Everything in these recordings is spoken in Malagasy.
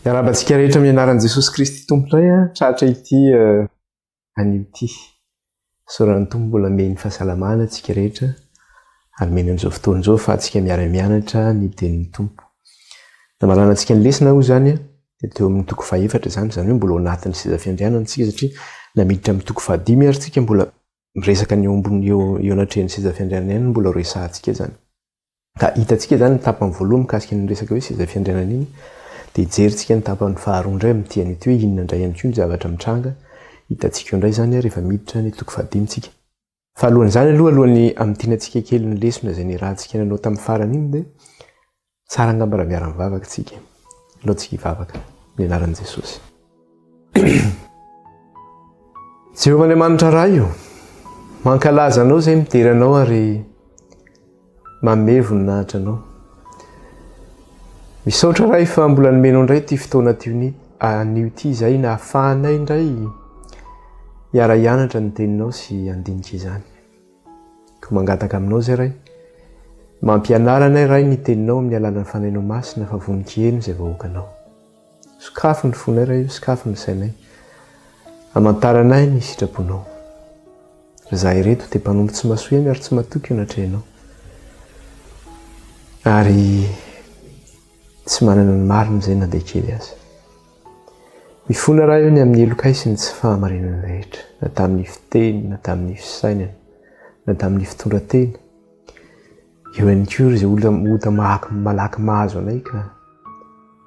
Miarahaba antsika rehetra amin'ny anaran'i Jesosy Kristy Tomponay a, tratra ity anio ity. Isaoran'ny Tompo mbola omeny fahasalamana antsika rehetra ary omeny an'izao fotoana izao ahafahantsika miara-mianatra ny tenin'ny Tompo. Namaranantsika ny lesona moa izany dia teo amin'ny toko fahefatra izany, izany hoe mbola ao anatin'ny seza fiandrianana isika satria na miditra amin'ny toko fahadimy ary tsika mbola miresaka ny eo ambony eo eo anatrehan'ny seza fiandrianana ihany no mbola resahantsika izany. Ka hitantsika izany ny tapany voalohany mikasika ny resaka hoe seza fiandrianana iny, dia hijerintsika ny tapany faharoa indray amin'ity anio ity hoe inona indray ihany koa ny zavatra mitranga hitantsika eo indray izany rehefa miditra ny toko fahadimy tsika. Fa alohan'izany aloha, alohan'ny hamintinantsika kely ny lesona izay niarahantsika nanao tamin'ny farany iny dia tsara angamba raha miara-mivavaka tsika. Aleo tsika hivavaka amin'ny anaran'i Jesosy. Jehovah Andriamanitra Ray o, mankalaza Anao izay midera Anao ary manome voninahitra Anao. Misaotra Ray fa mbola nomenao indray ity fotoana ity anio ity izay nahafahanay indray hiara-hianatra ny teninao sy handinika izany. Koa mangataka aminao izay Ray, mampianara anay Ray ny teninao amin'ny alalan'ny Fanahinao Masina fa vonon-kiheno izay vahoakanao. Sokafy ny fonay Ray o, sokafy ny sainay. Hamantaranay ny sitraponao. Ry zahay ireto dia mpanompo tsy masoheno ary tsy matoky eo anatrehanao. Ary tsy manana ny marina izay na dia kely aza. Mifona Ray o ny amin'ny helokay sy ny tsy fahamarinana rehetra, na tamin'ny fiteny, na tamin'ny fisainana, na tamin'ny fitondran-tena. Eo ihany koa ireo izay olona ota malaky mahazo anay ka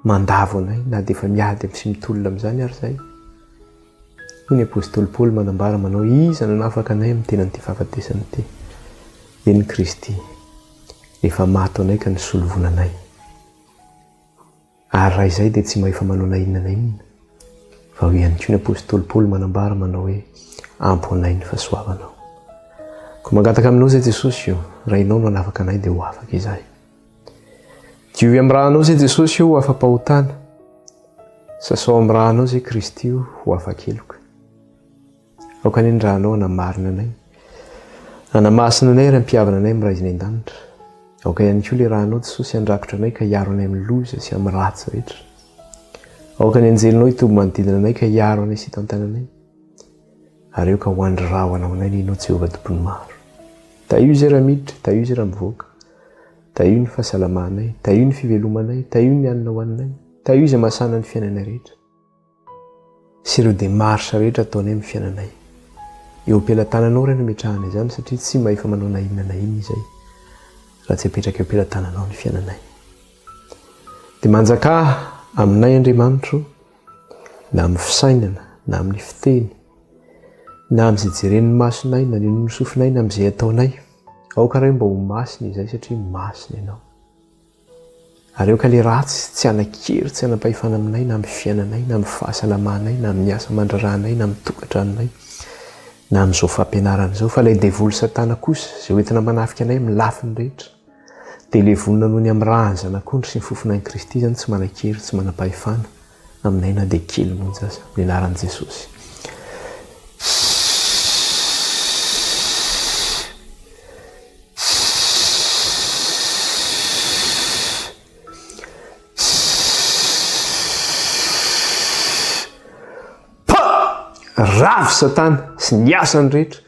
mandavo anay na dia efa miady sy mitolona amin'izany ary izahay. Hoy ny apostoly Paoly manambara manao iza no nanafaka anay amin'ny tenan'ity fahafatesana ity? Eny Kristy, efa maty ho anay ka nisolo vola anay. Ary raha izay dia tsy mahefa manao na inona na inona. Fa hoy ihany koa ny apostoly Paoly manambara manao hoe ampy ho anay ny fahasoavanao. Koa mangataka aminao izay Jesosy o, raha Ianao no hanafaka anay dia ho afaka izahay. Diovy amin'ny rànao izay Jesosy o ho afa-pahotana. Sasao amin'ny rànao izay Kristy o ho afa-keloka. Aoka anie ny rànao hanamarina anay, hanamasina anay ary hampihavana anay amin'ny Ray izay any an-danitra. Aoka ihany koa ilay rànao Jesosy handrakotra anay ka hiaro anay amin'ny loza sy amin'ny ratsy rehetra. Aoka ny anjelinao hitoby manodidina anay ka hiaro anay sy hitantana anay. Ary aoka ho andry rahona ho anay ny Ianao Jehovah Tompon'ny maro. Tahio izay raha miditra, tahio izay raha mivoaka. Tahio ny fahasalamanay, tahio ny fivelomanay, tahio ny hanina hohaninay, tahio izay mahasana ny fiainanay rehetra. Sy ireo démarches rehetra ataonay amin'ny fiainanay. Eo am-pelatananao Ray no ametrahana izany satria tsy mahefa manao na inona na inona izay raha tsy apetraka eo am-pelatananao ny fiainanay. Dia manjakà aminay Andriamanitro na amin'ny fisainana na amin'ny fiteny na amin'izay jeren'ny masonay na ny henon'ny sofinay na amin'izay ataonay. Aoka Ray mba ho masina izay satria masina Ianao. Ary aoka ilay ratsy tsy hanan-kery, tsy hanam-pahefana aminay na amin'ny fiainanay, na amin'ny fahasalamanay, na amin'ny asa aman-draharahanay, na amin'ny tokantranonay, na amin'izao fampianarana izao, fa ilay devoly Satana kosa, izay hoentina manafika anay amin'ny lafiny rehetra, dia levonina noho ny amin'ny ràn'ny Zanak'ondry sy ny fofonain'i Kristy izany tsy manan-kery, tsy manam-pahefana aminay na dia kely monja aza, amin'ny anaran'i Jesosy. Ravo Satana sy ny asany rehetra,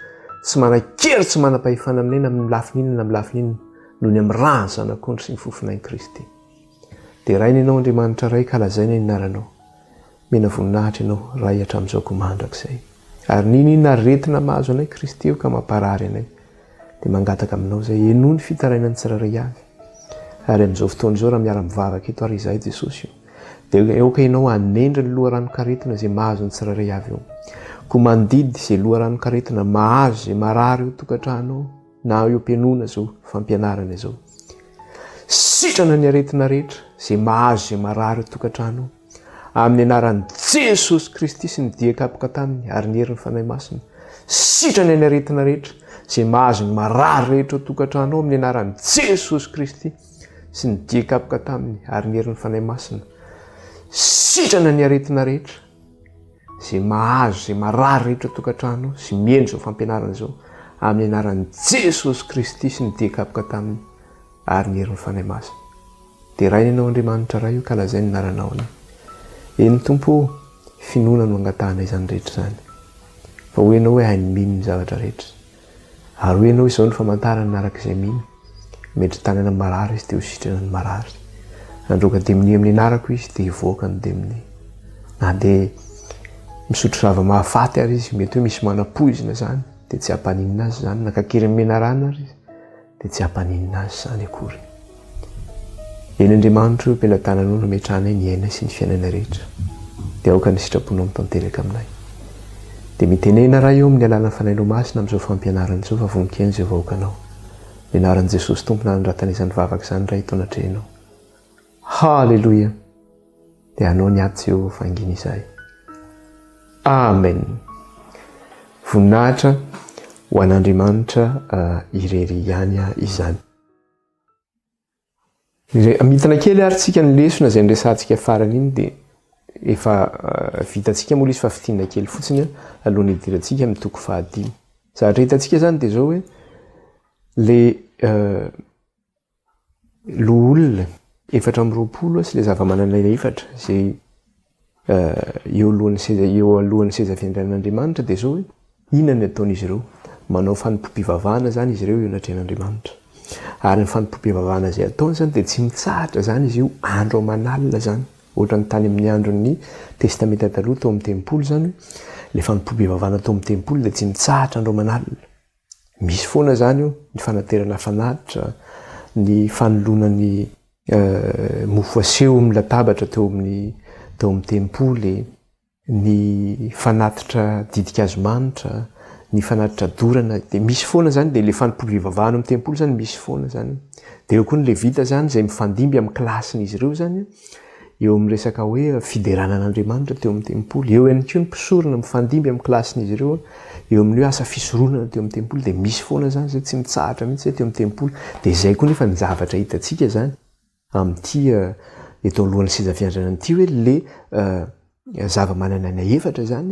tsy manan-kery, tsy manam-pahefana aminay na amin'ny lafiny inona na amin'ny lafiny inona, noho ny amin'ny ràn'ny Zanak'ondry sy ny fofonain'i Kristy. Deraina Ianao Andriamanitra Ray ka lazaina ny anaranao. Mena voninahitra Ianao Ray hatramin'izao koa mandrakizay. Ary n'inon'inona aretina mahazo anay Kristy eo ka mamparary anay dia mangataka aminao izay henoy ny fitarainan'ny tsirairay avy. Ary amin'izao fotoana izao raha miara-mivavaka eto ary izahay Jesosy o, dia aoka Ianao hanendry ny loharanon-karetina izay mahazo ny tsirairay avy eo. Koa mandidy izay loharanon-karetina mahazo izay marary eo tokantrano ao na eo am-pihainoana izao fampianarana izao. Sitrana ny aretina rehetra izay mahazo izay marary eo tokantrano ao. Amin'ny anaran'i Jesosy Kristy sy ny dia kapoka taminy ary ny herin'ny Fanahy Masina. Sitrana ny aretina rehetra izay mahazo ny marary rehetra ao tokantrano ao amin'ny anaran'i Jesosy Kristy sy ny dia kapoka taminy ary ny herin'ny Fanahy Masina. Sitrana ny aretina rehetra izay mahazo izay marary rehetra ao tokantrano sy mihaino izao fampianarana izao amin'ny anaran'i Jesosy Kristy sy ny dia kapoka taminy ary ny herin'ny Fanahy Masina. Deraina Ianao Andriamanitra Ray o ka lazaina ny anaranao anie. Eny Tompo o, finoana no angatahanay izany rehetra izany. Fa hoy Ianao hoe hain'ny mino ny zavatra rehetra. Ary hoy Ianao izao no famantarana araka izay mino, Metri-tanana ny marary izy dia ho sitrana ny marary. Handroaka demonia amin'ny anarako izy dia hivoaka ny demonia. Na dia misotro zava-mahafaty ary izy, mety hoe misy manapoizina izany, dia tsy hampaninona azy izany, na kakirin'ny menarana ary izy. dia tsy hampaninona azy izany akory. Eny Andriamanitra o, eo am-pelatananao no ametrahanay ny ainay sy ny fiainanay rehetra, dia aoka ny sitraponao ho tanteraka aminay. Dia mitenena Ray o amin'ny alalan'ny Fanahinao Masina amin'izao fampianarana izao fa vonon-keno izay vahoakanao. Ny anaran'i Jesosy Tompo nanondratana izany vavaka izany Ray eto anatrehanao. Haleloia! Dia hanao ny aty Jehovah fangina izahay. Amen! Voninahitra ho an'Andriamanitra irery ihany izany. Mitana kely ary tsika ny lesona izay niresahantsika farany iny dia efa vitantsika moa izy fa fintinina kely fotsiny alohan'ny hidirantsika amin'ny toko fahadimy. Zavatra hitantsika izany dia izao hoe le Loholona 24 sy ilay zava-manan'aina efatra izay eo alohan'ny seza eo alohan'ny seza fiandrianan'Andriamanitra dia izao hoe inona ny ataon'izy ireo? Manao fanompoam-pivavahana izany izy ireo eo anatrehan'Andriamanitra. Ary ny fanompoam-pivavahana izay ataony izany dia tsy mitsahatra izany izy io andro aman'alina izany. Ohatran'ny tany amin'ny andron'ny Testamenta Taloha tao amin'ny tempoly izany hoe ilay fanompoam-pivavahana tao amin'ny tempoly dia tsy mitsahatra andro aman'alina. Misy foana izany io, ny fanaterana fanatitra, ny fanoloana ny mofo aseho amin'ny latabatra teo amin'ny teo amin'ny tempoly, ny fanatitra ditin-kazo manitra, ny fanatitra dorana, dia misy foana izany, dia ilay fanompoam-pivavahana ao amin'ny tempoly izany misy foana izany. Dia eo koa ny levita izany izay mifandimby amin'ny kilasin'izy ireo izany. eo amin'ny resaka hoe fiderana an'Andriamanitra teo amin'ny tempoly. Eo ihany koa ny mpisorona mifandimby amin'ny kilasin'izy ireo eo amin'ny hoe asa fisoronana teo amin'ny tempoly dia misy foana izany izay tsy mitsahatra mihitsy izay teo amin'ny tempoly. Dia izay koa nefa ny zavatra hitantsika izany amin'ity eto alohan'ny seza fiandrianana ity hoe le zava-manan'aina efatra izany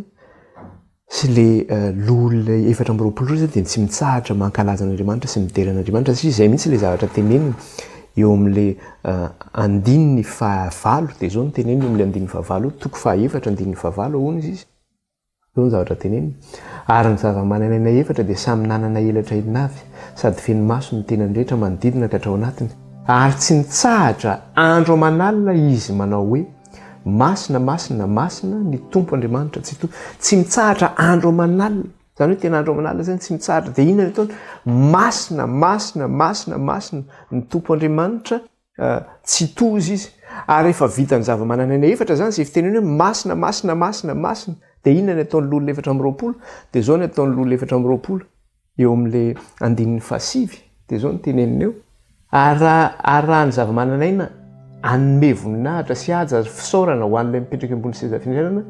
sy le loholona 24 ireo zany dia tsy mitsahatra mankalaza an'Andriamanitra sy midera an'Andriamanitra satria izay mihitsy le zavatra teneniny eo amin'le andininy fahavalo dia izao no teneniny eo amin'le andininy fahavalo toko fahaefatra andininy fahavalo ahoana izy izy izao ny zavatra teneniny ary ny zava-manan'aina efatra dia samy nanana elatra enina avy sady feno maso ny tenany rehetra manodidina ka hatrao anatiny ary tsy nitsahatra andro aman'alina izy manao hoe Masina, masina, masina ny Tompo Andriamanitra Tsitoha. Tsy mitsahatra andro aman'alina. Izany hoe tena andro aman'alina izany tsy mitsahatra. Dia inona ny ataony? Masina, masina, masina, masina ny Tompo Andriamanitra eh, Tsitoha izy. Ary rehefa vita ny zava-manan'aina efatra izany, izay fitenena hoe masina, masina, masina, masina, dia inona ny ataon'ny loholona 24? Dia izao ny ataon'ny loholona 24. Eo amin'ilay andininy fahasivy dia izao no teneniny eo, Ary raha, ary raha ny zava-manan'aina hanome voninahitra sy haja ary fisaorana ho an'ilay mipetraka eo ambony seza fiandrianana,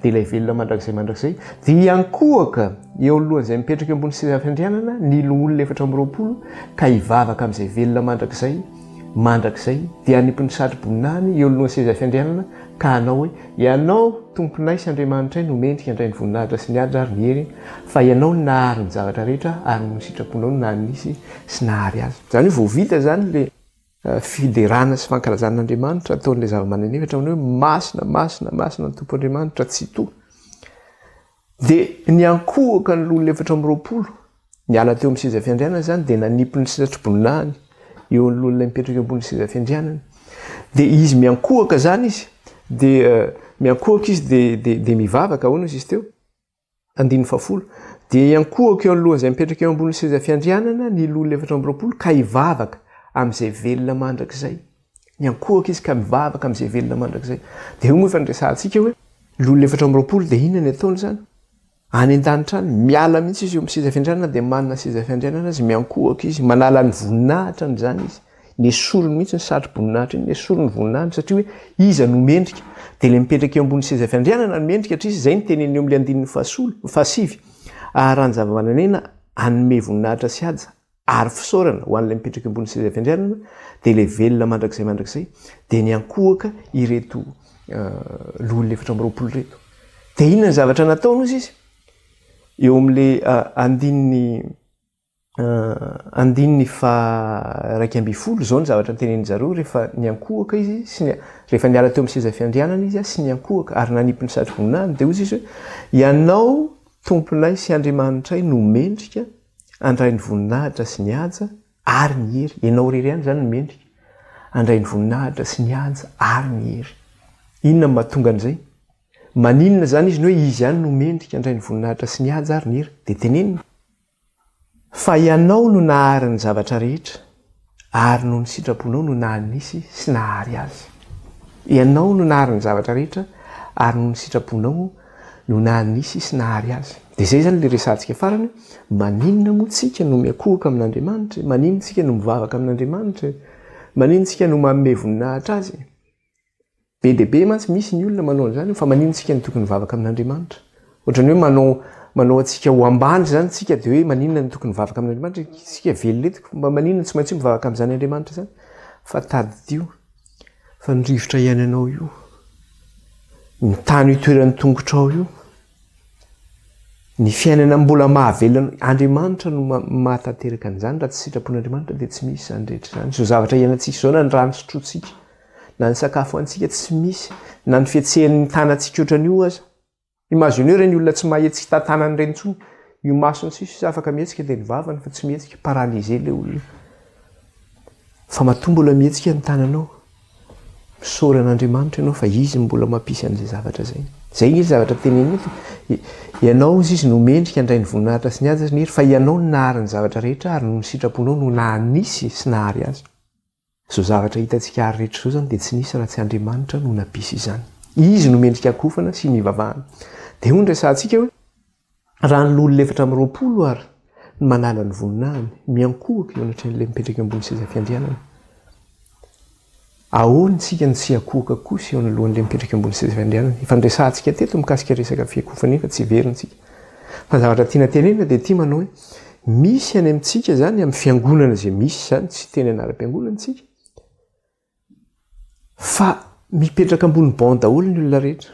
dia ilay velona mandrakizay mandrakizay, dia hiankohoka eo alohan'izay mipetraka eo ambony seza fiandrianana ny loholona 24 ka hivavaka amin'izay velona mandrakizay mandrakizay, dia hanipy ny satroboninahiny eo alohan'ny seza fiandrianana ka hanao hoe, Ianao, Tomponay sy Andriamanitray, no mendrika handray ny voninahitra sy ny haja ary ny hery, fa Ianao no nahary ny zavatra rehetra ary noho ny sitraponao no nahanisy sy nahary azy. Izany hoe vao vita izany ilay fiderana sy fankalazana an'Andriamanitra ataon'ilay zava-maneno efatra manao hoe masina, masina, masina ny Tompo Andriamanitra Tsitoha. Dia niankohoka ny loholona 24, niala teo amin'ny seza fiandrianana izany, dia nanipy ny satroboninahiny eo anoloan'ilay mipetraka eo ambonin'ny seza fiandrianana. Dia izy miankohoka izany izy, dia eh, miankohoka izy dia, dia, dia mivavaka, ahoana izy teo? Andininy fahafolo. Dia hiankohoka eo anoloan'izay mipetraka eo ambonin'ny seza fiandrianana ny loholona 24 ka hivavaka amin'izay velona mandrakizay. Miankohoka izy ka mivavaka amin'izay velona mandrakizay. Dia eo moa efa niresahantsika hoe loholona 24 dia inona ny ataony izany? Any an-danitra any, miala mihitsy izy eo amin'ny seza fiandrianana dia manana seza fiandrianana izy, miankohoka izy, manala ny voninahitrany izany izy. Nesoriny mihitsy ny satro-boninahitra iny, nesoriny ny voninahiny satria hoe iza no mendrika. Dia ilay mipetraka eo ambony seza fiandrianana no mendrika satria izay no teneniny eo amin'ilay andininy fahasolo, fahasivy. Ary raha ny zava-manan'aina hanome voninahitra sy haja ary fisaorana ho an'ilay mipetraka eo ambony seza fiandrianana, dia ilay velona mandrakizay mandrakizay, dia niankohoka ireto loholona 24 ireto. Dia inona ny zavatra nataony hozy izy? Eo amin'ilay andininy. Andininy faha 11, izao ny zavatra notenenin-dry zareo rehefa niankohoka izy sy ny, rehefa niala teo amin'ny seza fiandrianana izy sy niankohoka ary nanipy ny satroboninahiny, dia hoy izy hoe, Ianao Tomponay sy Andriamanitray no mendrika handray ny voninahitra sy ny haja ary ny hery. Ianao irery ihany izany no mendrika handray ny voninahitra sy ny haja ary ny hery. Inona no mahatonga an'izay? Maninona izany izy no hoe izy ihany no mendrika handray ny voninahitra sy ny haja ary ny hery? Dia teneniny. Fa Ianao no nahary ny zavatra rehetra, ary noho ny sitraponao no nahanisy sy nahary azy. Ianao no nahary ny zavatra rehetra, ary noho ny sitraponao no nahanisy sy nahary azy. Dia izay izany ilay resahantsika farany, maninona moa tsika no miakohoka amin'Andriamanitra e? Maninona tsika no mivavaka amin'Andriamanitra e? Maninona tsika no manome voninahitra Azy e? Be dia be mantsy misy ny olona manao an'izany fa maninona tsika no tokony hivavaka amin'Andriamanitra? Ohatran'ny hoe manao manao antsika ho ambany izany tsika dia hoe maninona no tokony hivavaka amin'Andriamanitra? Isika velona eto mba maninona tsy maintsy mivavaka amin'izany Andriamanitra izany? Fa tadidio fa ny rivotra iainanao io, ny tany itoeran'ny tongotrao io, Ny fiainana mbola mahavelona Andriamanitra no mahatanteraka an'izany, raha tsy sitrapon'Andriamanitra dia tsy misy izany rehetra izany. Izao zavatra iainantsika izao na ny rano sotrointsika, na ny sakafo hanintsika tsy misy, na ny fihetsehan'ny tanantsika ohatran'io aza. Imaginez ireny olona tsy mahetsika tantanany ireny intsony, io masony sisa afaka mihetsika dia ny vavany fa tsy mihetsika, paralysé ilay olona. Fa matoa mbola mihetsika ny tananao, misaora an'Andriamanitra ianao fa Izy no mbola mampisy an'izay zavatra izay. Izay ange zavatra teneniny eto. Ianao hozy Izy no mendrika handray ny voninahitra sy ny haja sy ny hery fa Ianao no nahary ny zavatra rehetra ary noho ny sitraponao no nahanisy sy nahary azy. Izao zavatra hitantsika ary rehetra izao izany dia tsy nisy raha tsy Andriamanitra no nampisy izany. Izy no mendrika akofana sy nivavahana. Dia hoy ny resahantsika hoe, raha ny loholona 24 ary no manala ny voninahiny, miankohoka eo anatrehan'ilay mipetraka eo ambony seza fiandrianana. Ahoana isika no tsy hiankohoka kosa eo anoloan'ilay mipetraka eo ambony seza fiandrianana? Efa niresahantsika teto mikasika resaka fiankofana iny fa tsy hiverina isika. Fa ny zavatra tiana tenenina dia ity manao hoe, misy any amintsika izany, amin'ny fiangonana izay misy izany, tsy hiteny anaram-piangonana isika, fa mipetraka ambony banc daholo ny olona rehetra.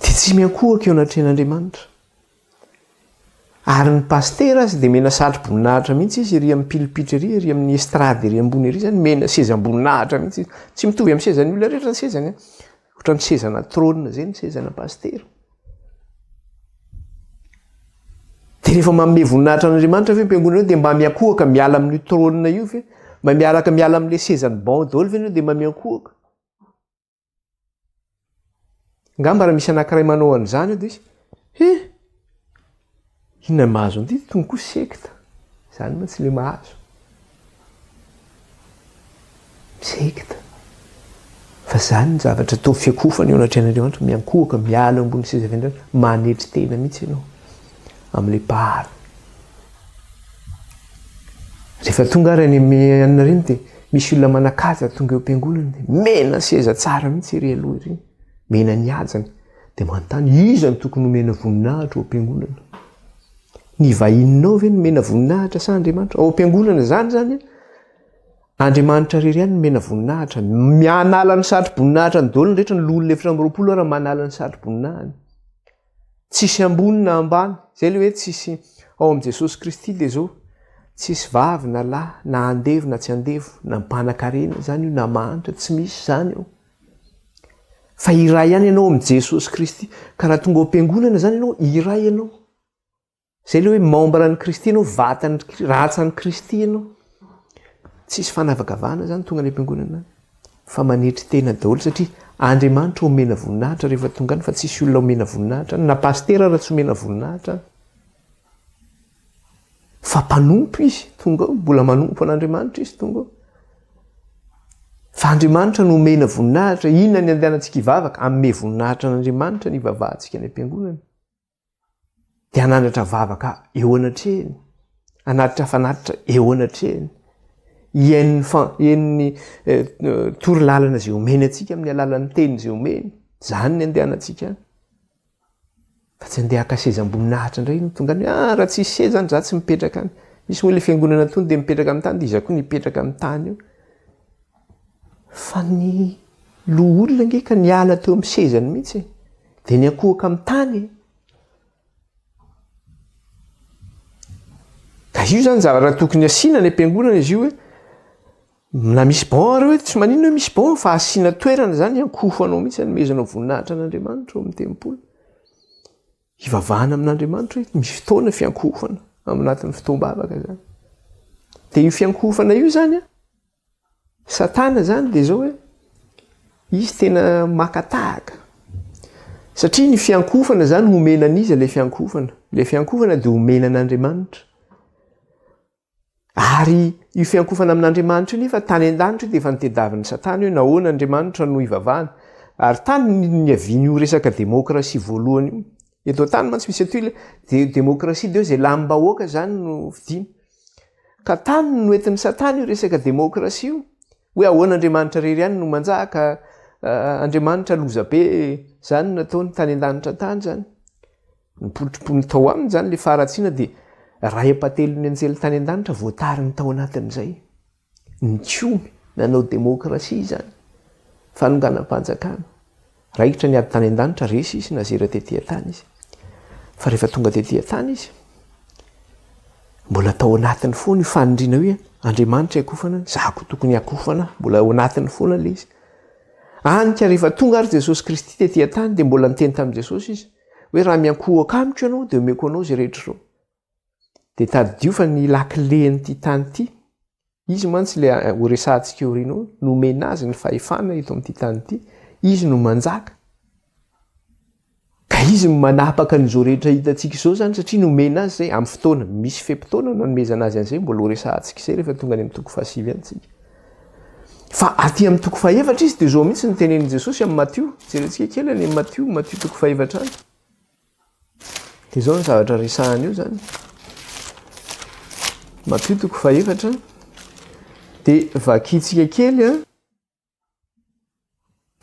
Dia tsy miankohoka eo anatrehan'Andriamanitra. Ary ny pasitera aza dia mena satro-boninahitra mihitsy izy ery amin'ny pilipitra ery, ery amin'ny estrade ery ambony ery izany, mena sezam-boninahitra mihitsy izy. Tsy mitovy amin'ny sezan'ny olona rehetra ny sezany an. Ohatran'ny sezana trône izay ny sezana pasitera. Dia rehefa manome voninahitra an'Andriamanitra ve ny mpiangonana eo dia mba miankohoka miala amin'io trône io ve? Mba miaraka miala amin'ilay sezan'ny banc daholo ve ianao dia mba miankohoka? Angamba raha misy anankiray manao an'izany eo dia izy, he! Inona no mahazo an'ity? Itony koa sekta. Izany mantsy ilay mahazo. Sekta. Fa izany ny zavatra atao fiakofana eo anatrehan'Andriamanitra, miankohoka, miala eo ambony seza fiandrianana, manetry tena mihitsy ianao amin'ilay Mpahary. Rehefa tonga ary any amin'ny anona ireny dia misy olona manan-kaja tonga eo am-piangonana dia mena seza tsara mihitsy ery aloha ery, mena ny hajany. Dia manontany iza no tokony homena voninahitra ao am-piangonana? Ny vahininao ve no mena voninahitra sa Andriamanitra? Ao am-piangonana izany izany an, Andriamanitra irery ihany no mena voninahitra. Manala ny satro-boninahitra ny daholo ny rehetra, ny loholona 24 ara manala ny satro-boninahiny. Tsisy ambony na ambany, zay le hoe tsisy ao amin'i Jesosy Kristy dia zao, tsisy vavy na lahy, na andevo na tsy andevo, na mpanakarena zany io na mahantra, tsy misy zany ao. Fa iray ihany ianao amin'i Jesosy Kristy. Ka raha tonga ao am-piangonana zany ianao, iray ianao. Zay le hoe membre an'i Kristy ianao, vatan'i Kristy, ratsan'i Kristy ianao. Tsisy fanavakavahana zany tonga any am-piangonana any. Fa manetry tena daholo satria Andriamanitra omena voninahitra rehefa tonga any fa tsisy olona omena voninahitra any, na pasitera ara tsy omena voninahitra any. Fa mpanompo izy tonga ao, mbola manompo an'Andriamanitra izy tonga ao. Fa Andriamanitra no omena voninahitra, inona ny andehanantsika hivavaka? Hanome voninahitra an'Andriamanitra ny hivavahantsika any am-piangonana. Dia hanandratra vavaka eo anatrehany, hanatitra fanatitra eo anatrehany, hihaino ny fa- hihaino ny eh, toro lalana izay omeny antsika amin'ny alalan'ny teny izay omeny. Izany ny andehanantsika any. Fa tsy andeha haka seza amboninahitra indray no tonga any hoe ah raha tsisy seza any za tsy mipetraka any. Misy moa ilay fiangonana tony dia mipetraka amin'ny tany dia iza koa no hipetraka amin'ny tany eo. Fa ny loholona ange ka niala teo amin'ny sezany mihitsy e. Dia niankohoka amin'ny tany e. Ka io zany zavatra tokony asiana any am-piangonana izy io hoe na misy banc ary hoe tsy maninona hoe misy banc fa asiana toerana zany hiankohofanao mihitsy hanomezanao voninahitra an'Andriamanitra ao amin'ny tempoly. Hivavahana amin'Andriamanitra hoe misy fotoana fiankohofana ao anatin'ny fotoam-bavaka zany. Dia io fiankohofana io zany an, Satana zany dia zao hoe izy tena maka tahaka. Satria ny fiankohofana zany homena an'iza ilay fiankohofana? Ilay fiankohofana dia homena an'Andriamanitra. Ary io fiankohofana amin'Andriamanitra io nefa tany an-danitra io dia efa notediavin'i Satana hoe nahoana Andriamanitra no hivavahana. Ary tany no niavian'io resaka demokrasia voalohany io. Eto an-tany mantsy misy an'ity ilay demokrasia dia hoe izay lanim-bahoaka izany no fidiana. Ka tany no noentin'i Satana io resaka demokrasia io. Hoe ahoana Andriamanitra irery ihany no manjaka, Andriamanitra loza be, izany no nataony tany an-danitra tany izany. Nipotripoiny tao aminy izany ilay faharatsiana dia ray ampahatelon'ny anjely tany an-danitra voatariny tao anatin'izay. Nikomy, nanao demokrasia izany. Fanonganam-panjakana. Raikitra ny ady tany an-danitra, resy izy, nazera tety an-tany izy. Fa rehefa tonga tety an-tany izy, mbola tao anatiny foana io fanindriana io hoe Andriamanitra iakofana, za koa tokony hiakofana, mbola ao anatiny foana ilay izy. Any ka rehefa tonga ary Jesosy Kristy tety an-tany dia mbola niteny tamin'i Jesosy izy hoe raha miankohoka amiko ianao dia omeko anao izay rehetra izao. Dia tadidio fa ny lakilen'ity tany ity, izy mantsy ilay ho resahantsika aoriana ao, nomena azy ny fahefana eto amin'ity tany ity, izy no manjaka. Ka izy no manapaka an'izao rehetra hitantsika izao izany satria nomena azy izay amin'ny fotoana, misy fe-potoana nanomezana azy an'izay, mbola ho resahantsika izay rehefa tonga any amin'ny toko fahasivy any tsika. Fa aty amin'ny toko fahefatra izy dia izao mihitsy no tenenin'i Jesosy amin'i Matio, jerentsika kely any amin'ny Matio, Matio toko fahefatra any. Dia izao ny zavatra resahana eo izany. Matio toko fahefatra. Dia vakintsika kely an.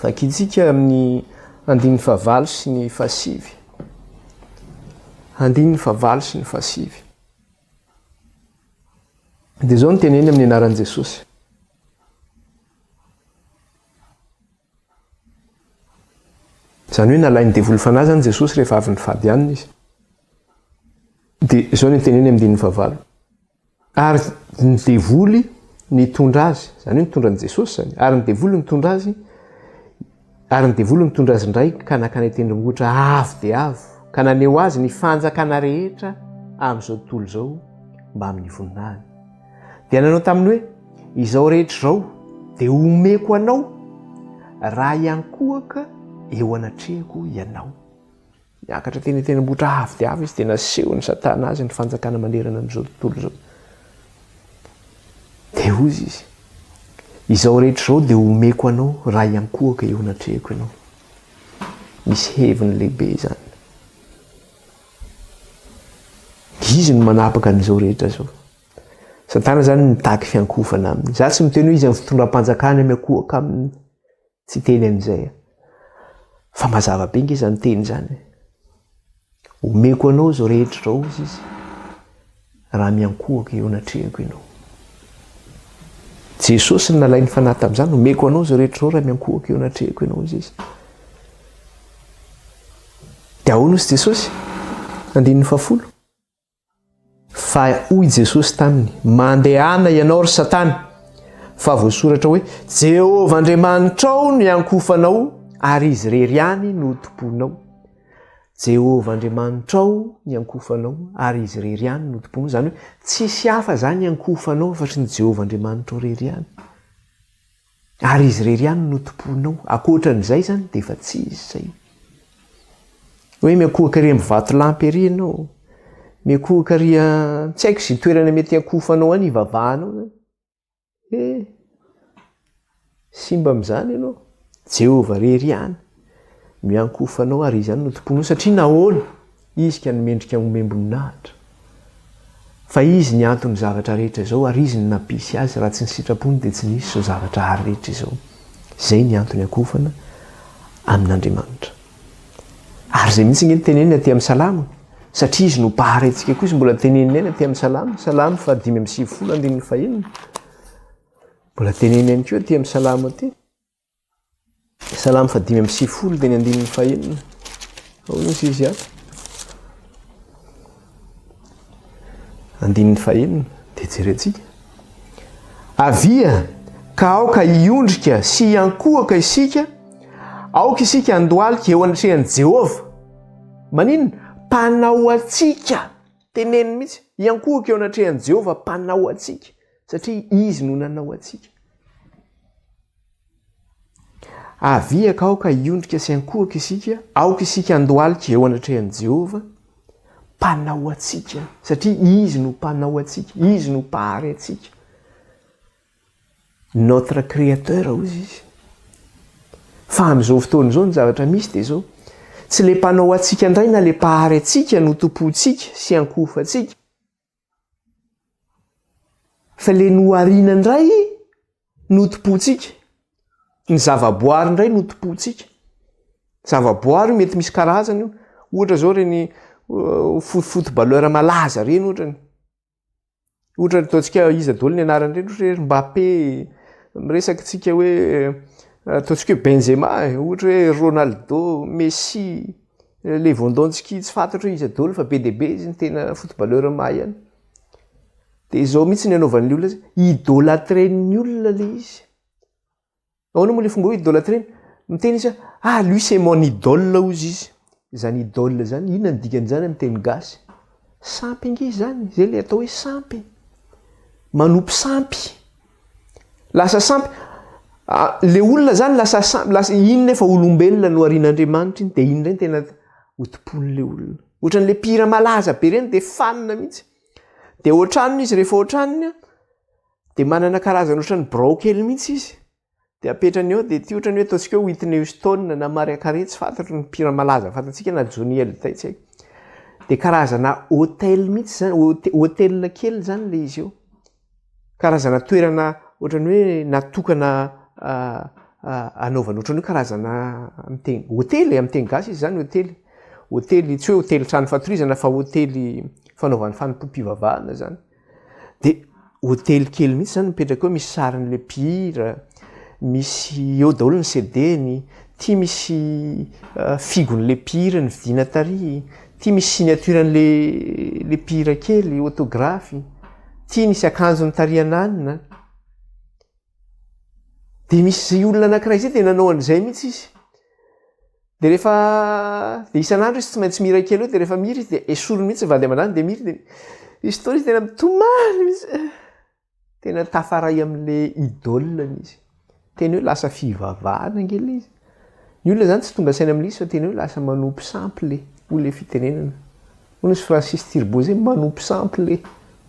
Vakintsika amin'ny andininy fahavalo sy ny fahasivy. Andininy fahavalo sy ny fahasivy. Dia izao ny teneny amin'ny anaran'i Jesosy. Izany hoe nalain'ny devoly fanahy izany Jesosy rehefa avy nifady hanina izy. Dia izao ny teneny amin'ny andininy fahavalo. Ary ny devoly nitondra azy, izany hoe nitondra an'i Jesosy izany, ary ny devoly nitondra azy, ary ny devoly nitondra azy indray ka nankany an-tendrombohitra avo dia avo, ka naneho azy ny fanjakana rehetra amin'izao tontolo izao mbamin'ny voninahiny. Dia nanao taminy hoe, Izao rehetra izao dia homeko anao raha hiankohoka eo anatrehako ianao. Niakatra teny an-tendrombohitra avo dia avo izy dia nasehon'i Satana azy ny fanjakana manerana an'izao tontolo izao. Dia hoy izy, Izao rehetra izao dia homeko anao raha hiankohoka eo anatrehako ianao. Misy heviny lehibe izany. Izy no manapaka an'izao rehetra izao. Satana zany mitaky fiankohofana aminy. Za tsy miteny hoe izy amin'ny fitondram-panjakana miankohoka aminy. Tsy hiteny an'izay aho. Fa mazava be nge zany teny zany e. Omeko anao izao rehetra izao hozy izy raha miankohoka eo anatrehako ianao. Jesosy no nalain'ny fanahy tamin'izany, omeko anao izao rehetra izao raha miankohoka eo anatrehako ianao hozy izy. Dia ahoana hozy Jesosy? Andininy fahafolo. Fa hoy Jesosy taminy, Mandehana ianao, ry Satana, fa voasoratra hoe, Jehovah Andriamanitrao no iankohofanao, ary Izy irery ihany no hotompoinao. Jehovah Andriamanitrao no iankohofanao, ary Izy irery ihany no hotompoinao. Izany hoe, tsisy hafa izany iankohofanao afa-tsy ny Jehovah Andriamanitrao irery ihany. Ary izy irery ihany no tompoinao. Ankoatran'izay izany dia efa tsy izy izay. Hoe miankohoka ery amin'ny vatolampy ery ianao, miankohoka ery tsy haiko izay toerana mety hiankohofanao any hivavahanao izany. He, simba amin'izany ianao. Jehovah irery ihany no iankohofanao ary izy ihany no tompoinao satria nahoana? Izy ka no mendrika homem-boninahitra. Fa Izy ny anton'ny zavatra rehetra izao ary Izy no nampisy azy, raha tsy ny sitrapony dia tsy nisy izao zavatra ary rehetra izao. Izay ny antony akofana amin'Andriamanitra. Ary izay mihitsy ange no teneniny aty amin'ny Salamo, satria Izy no Mpahary antsika koa, Izy mbola teneniny ihany aty amin'ny Salamo, Salamo faha 95 andininy fahenina. Mbola teneniny ihany koa aty amin'ny Salamo aty. Salamo faha 95 dia ny andininy fahenina. Ahoana izy izy ato? Andininy fahenina dia jerentsika. Avia ka aoka hiondrika sy hiankohoka isika, aoka isika handohalika eo anatrehan'i Jehovah. Maninona? Mpanao antsika. Teneniny mihitsy, hiankohoka eo anatrehan'i Jehovah Mpanao antsika, satria Izy no nanao antsika. Avia ka aoka hiondrika sy hiankohoka isika, aoka isika handohalika eo anatrehan'i Jehovah, Mpanao antsika, satria Izy no Mpanao antsika, Izy no Mpahary antsika. Notre Créateur hozy izy. Fa amin'izao fotoana izao ny zavatra misy dia izao, tsy ilay Mpanao antsika indray na ilay Mpahary antsika no tompointsika sy ankohofantsika, fa ilay nohariana indray no tompointsika. Ny zavaboary indray no tompointsika. Zavaboary io mety misy karazany io. Ohatra izao ireny footballeur malaza ireny ohatrany. Ohatra ataontsika iza daholo ny anaran'ireny ohatra hoe Mbappé, miresaka tsika hoe ataontsika hoe Benzema e, ohatra hoe Ronaldo, Messi, Lewandowski tsy fantatro hoe iza daholo fa be dia be izy ny tena footballeur mahay any. Dia izao mihitsy ny anaovan'ny olona azy, idolâtren'ny olona ilay izy. Ahoana moa le fomba hoe idolâtrer? Miteny izy hoe ah lui c'est mon idole hozy izy. Izany idole izany, inona ny dikan'izany amin'ny teny gasy? Sampy ange izany, izay le atao hoe sampy. Manompo sampy. Lasa sampy, ah, le olona zany lasa sampy, lasa iny nefa olombelona noharian'Andriamanitra iny, de iny indray no tena hotompoin'le olona. Ohatran'le mpihira malaza be ireny de fanina mihitsy. De ohatraniny izy rehefa ohatraniny an, Dia manana karazana ohatran'ny birao kely mihitsy izy. Dia apetrany eo, dia ity ohatran'ny hoe ataontsika hoe Whitney Houston na Mariah Carey, tsy fantatro ny mpihira malaza fantatsika na Johnny Hallyday tsy haiko. Dia karazana hôtel mihitsy zany, hôtel kely zany ilay izy eo. Karazana toerana ohatran'ny hoe natokana anaovana ohatran'ny hoe karazana amin'ny teny, hôtely e, amin'ny teny gasy izy zany hôtely. Hôtely, tsy hoe hôtely trano fatorizana fa hôtely fanaovana fanompoam-pivavahana zany. De hotely kely mihitsy zany mipetraka eo misy sarin'le mpihira, misy eo daholo ny CD-ny, ty misy figon'le mpihira nividiana tary, ty misy signature-n'le le mpihira kely autographe, ty nisy akanjony tary ananina. De misy olona anakiray zay de nanao an'izay mihitsy izy. De rehefa de isan'andro izy tsy maintsy mihira kely eo de rehefa mihira izy de esoriny mihitsy ny vady aman-draniny de mihira de misy fotoana izy tena mitomany mihitsy, tena tafaray am'le idole-ny izy, tena hoe lasa fivavahana ange le izy, ny olona zany tsy tonga saina am'le izy fa tena hoe lasa manompo sampy le, hoy le fitenenana, hoy nisy Francis Turbo zay manompo sampy le,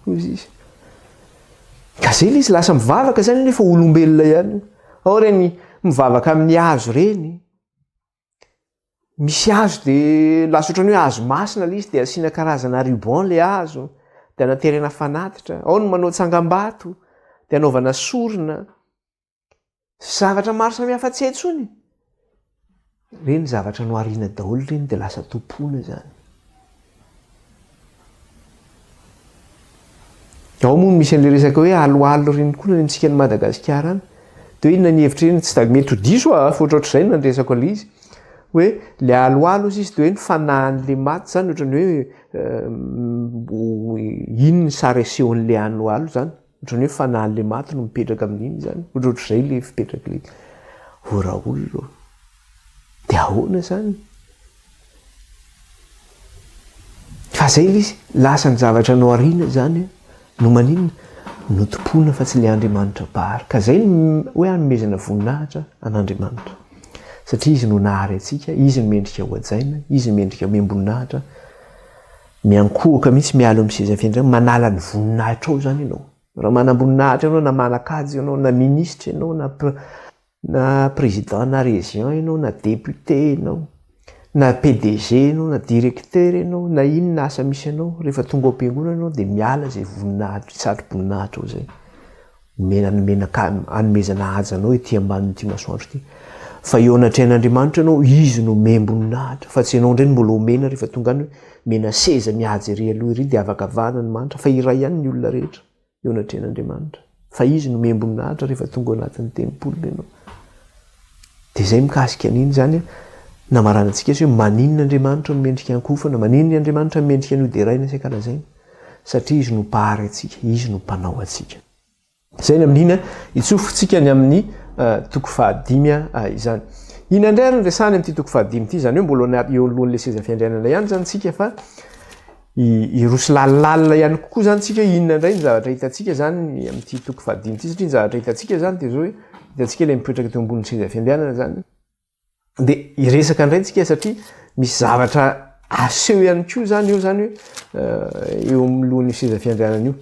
hoy izy, ka zay le izy lasa mivavaka zany nefa olombelona ihany io, ao reny mivavaka amin'ny hazo reny. Misy hazo de lasa ohatran'ny hoe hazo masina le izy de asiana karazana ruban le hazo de anaterena fanatitra, ao ny manao tsangambato de anaovana sorona, zavatra maro samihafa tsy hay intsony, reny zavatra nohariana daholo reny de lasa tompoina zany. Ao moa misy an'ilay resaka hoe aloalo ireny koa any amintsika any Madagasikara any. Dia hoe inona ny hevitra iny, tsy dia mety ho diso aho fa ohatrohatr'izay no nandresako an'ilay izy. Hoe ilay aloalo hozy izy dia hoe ny fanahin'ilay maty izany ohatran'ny hoe iny ny sary asehon'ilay aloalo izany. Ohatran'ny hoe fanahin'ilay maty no mipetraka amin'iny izany. Ohatrohatr'izay ilay fipetrak'ilay izy. Ô raolona ô! Dia ahoana izany? Fa zay ilay izy, lasa ny zavatra nohariana izany no maninona? No tompoina fa tsy ilay Andriamanitra Mpahary. Ka zay no hoe hanomezana voninahitra an'Andriamanitra. Satria Izy no nahary antsika, Izy no mendrika hohajaina, Izy no mendrika homem-boninahitra. Miankohoka mihitsy miala eo amin'ny seza fiandrianana, manala ny voninahitrao izany ianao. Raha manam-boninahitra ianao na manan-kaja ianao na minisitra ianao na Na président na région ianao na député ianao na PDG ianao na directeur ianao na inona asa misy anao rehefa tonga ao am-piangonana ianao dia miala izay voninahitra satro-boninahitra ao izay. Omena nomena anomezana haja anao ety ambanin'ity masoandro ity. Fa eo anatrehan'Andriamanitra ianao, izy no omem-boninahitra fa tsy ianao indray no mbola omena rehefa tonga any hoe omena seza mihaja ery aloha ery dia avakavahana ny manitra fa iray ihany ny olona rehetra. eo anatrehan'Andriamanitra, fa Izy no omem-boninahitra rehefa tonga ao anatin'ny tempoliny ianao. Dia izay mikasika an'iny izany, namaranantsika azy hoe maninona Andriamanitra no mendrika ankohofana, maninona Andriamanitra no mendrika ny hoderaina sy ankalazaina. Satria Izy no Mpahary antsika, Izy no Mpanao antsika. Izay ny amin'iny, hitsofotsika ny amin'ny toko fahadimy izany. Inona indray ary ny resahany amin'ity toko fahadimy ity? Izany hoe mbola eo anoloan'ilay seza fiandrianana ihany izany tsika fa hiroso lalina ihany kokoa izany tsika hoe inona indray ny zavatra hitantsika izany amin'ity toko fahadimy ity satria ny zavatra hitantsika izany dia izao hoe hitantsika ilay mipetraka teo ambonin'ny seza fiandrianana izany. Dia hiresaka indray tsika satria misy zavatra aseho ihany koa izany eo izany hoe eh, eo amin'ny lohan'io seza fiandrianana io.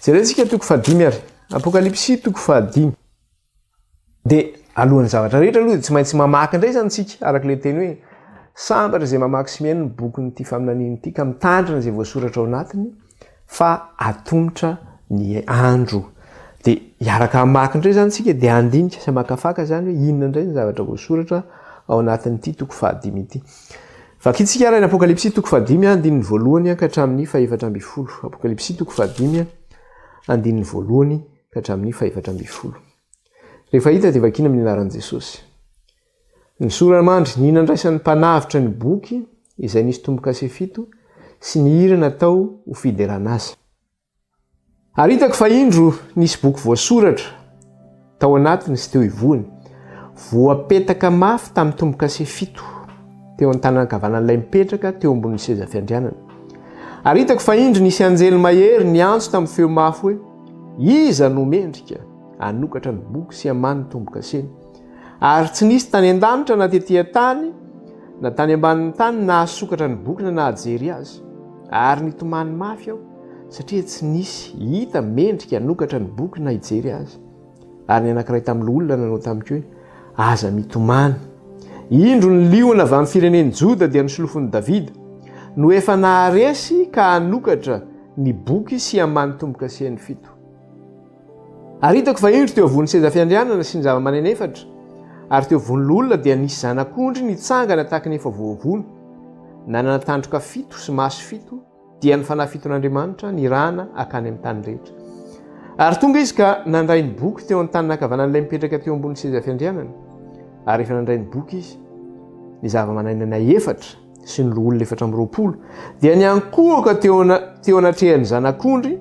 Jerentsika toko fahadimy ary. Apokalypsy toko fahadimy. Dia alohan'ny zavatra rehetra aloha dia tsy maintsy mamaky indray izany tsika araka ilay teny hoe sambatra izay mamaky sy mihaino ny bokin'ity faminaniana ity ka mitandrina izay voasoratra ao anatiny fa atomotra ny andro. Dia hiaraka hamaky indray izany isika dia handinika sy hamakafaka izany hoe inona indray ny zavatra voasoratra ao anatin'ity toko fahadimy ity. Vakintsika ary ny Apokalypsy toko fahadimy andininy voalohany ka hatramin'ny fahefatra ambin'ny folo. Apokalypsy toko fahadimy andininy voalohany ka hatramin'ny fahefatra ambin'ny folo. Rehefa hita dia vakina amin'ny anaran'i Jesosy. Ny sora-mandry, ny nandraisan'ny mpanavotra ny boky izay nisy tombo-kase fito sy ny hira natao ho fiderana azy. Ary hitako fa indro nisy boky voasoratra tao anatiny sy teo ivohony, voapetaka mafy tamin'ny tombo-kase fito teo an-tanana ankavanan'ilay mipetraka teo ambonin'ny seza fiandrianana. Ary hitako fa indro nisy anjely mahery niantso tamin'ny feo mafy hoe, Iza no mendrika hanokatra ny boky sy hamaha ny tombo-kaseny? Ary tsy nisy tany an-danitra na tetỳ an-tany na tany ambanin'ny tany nahasokatra ny boky na nahajery azy. Ary nitomany mafy aho, satria tsy nisy hita mendrika hanokatra ny boky na hijery azy. Ary ny anankiray tamin'ny loholona nanao tamiko hoe, Aza mitomany. Indro ny liona avy amin'ny firenen'i Joda dia ny solofon'i Davida, no efa naharesy ka hanokatra ny boky sy hamaha ny tombo-kasen'ny fito. Ary hitako fa indro teo afovoan'ny seza fiandrianana sy ny zava-maneno efatra, ary teo afovoan'ny loholona dia nisy zanak'ondry nitsangana tahaka ny efa voavono, nanana tandroka fito sy maso fito, dia ny fanahy fiton'Andriamanitra nirahana hakany amin'ny tany rehetra. Ary tonga izy ka nandray ny boky teo an-tanana ankavanan'ilay mipetraka teo ambonin'ny seza fiandrianana. Ary rehefa nandray ny boky izy, ny zava-manan'aina efatra sy ny loholona 24 dia niankohoka teo teo anatrehan'ny zanak'ondry,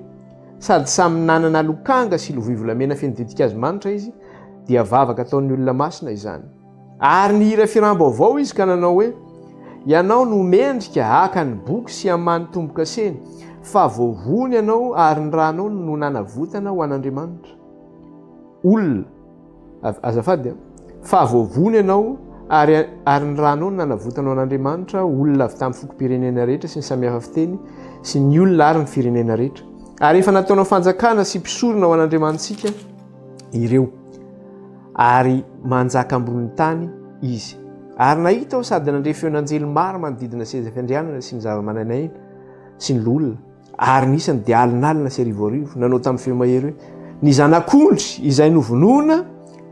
Sady samy nanana lokanga sy lovia volamena feno ditin-kazo manitra izy, dia vavaka ataon'ny olona masina izany. Ary nihira firam-baovao izy ka nanao hoe, Ianao no mendrika haka ny boky sy hamaha ny tombo-kaseny, fa voavono ianao ary ny ranao no nanavotana ho an'Andriamanitra. Olona. Azafady a. Fa voavono ianao ary ary ny ranao no nanavotanao an'Andriamanitra, olona avy tamin'ny fokom-pirenena rehetra sy ny samihafa fiteny sy ny olona ary ny firenena rehetra. Ary efa nataonao fanjakana sy mpisorona ho an'Andriamanitsika ireo. Ary manjaka ambonin'ny tany izy. Ary nahita aho sady nandre feon'anjely maro manodidina seza fiandrianana sy ny zava-mananaina sy ny loholona. Ary ny isany dia alinalina sy arivoarivo, nanao tamin'ny feo mahery hoe, Ny Zanak'ondry izay novonoina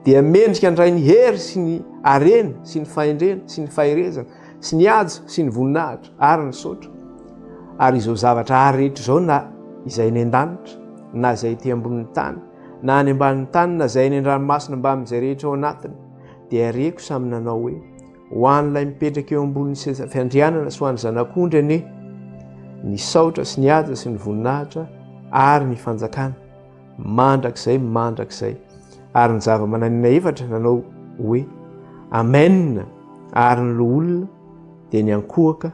dia mendrika handray ny hery sy ny harena sy ny fahendrena sy ny faherezana sy ny haja sy ny voninahitra ary ny saotra. Ary izao zavatra ary rehetra izao na izay eny an-danitra na izay ety ambonin'ny tany na any ambanin'ny tany na izay eny an-dranomasina mbamin'izay rehetra ao anatiny dia reko samy nanao hoe, Ho an'ilay mipetraka eo ambonin'ny seza fiandrianana sy ho an'ny Zanak'ondry anie ny saotra sy ny haja sy ny voninahitra ary ny fanjakana mandrakizay mandrakizay. Ary ny zava-mananina efatra nanao hoe, Amen! Ary ny loholona dia niankohoka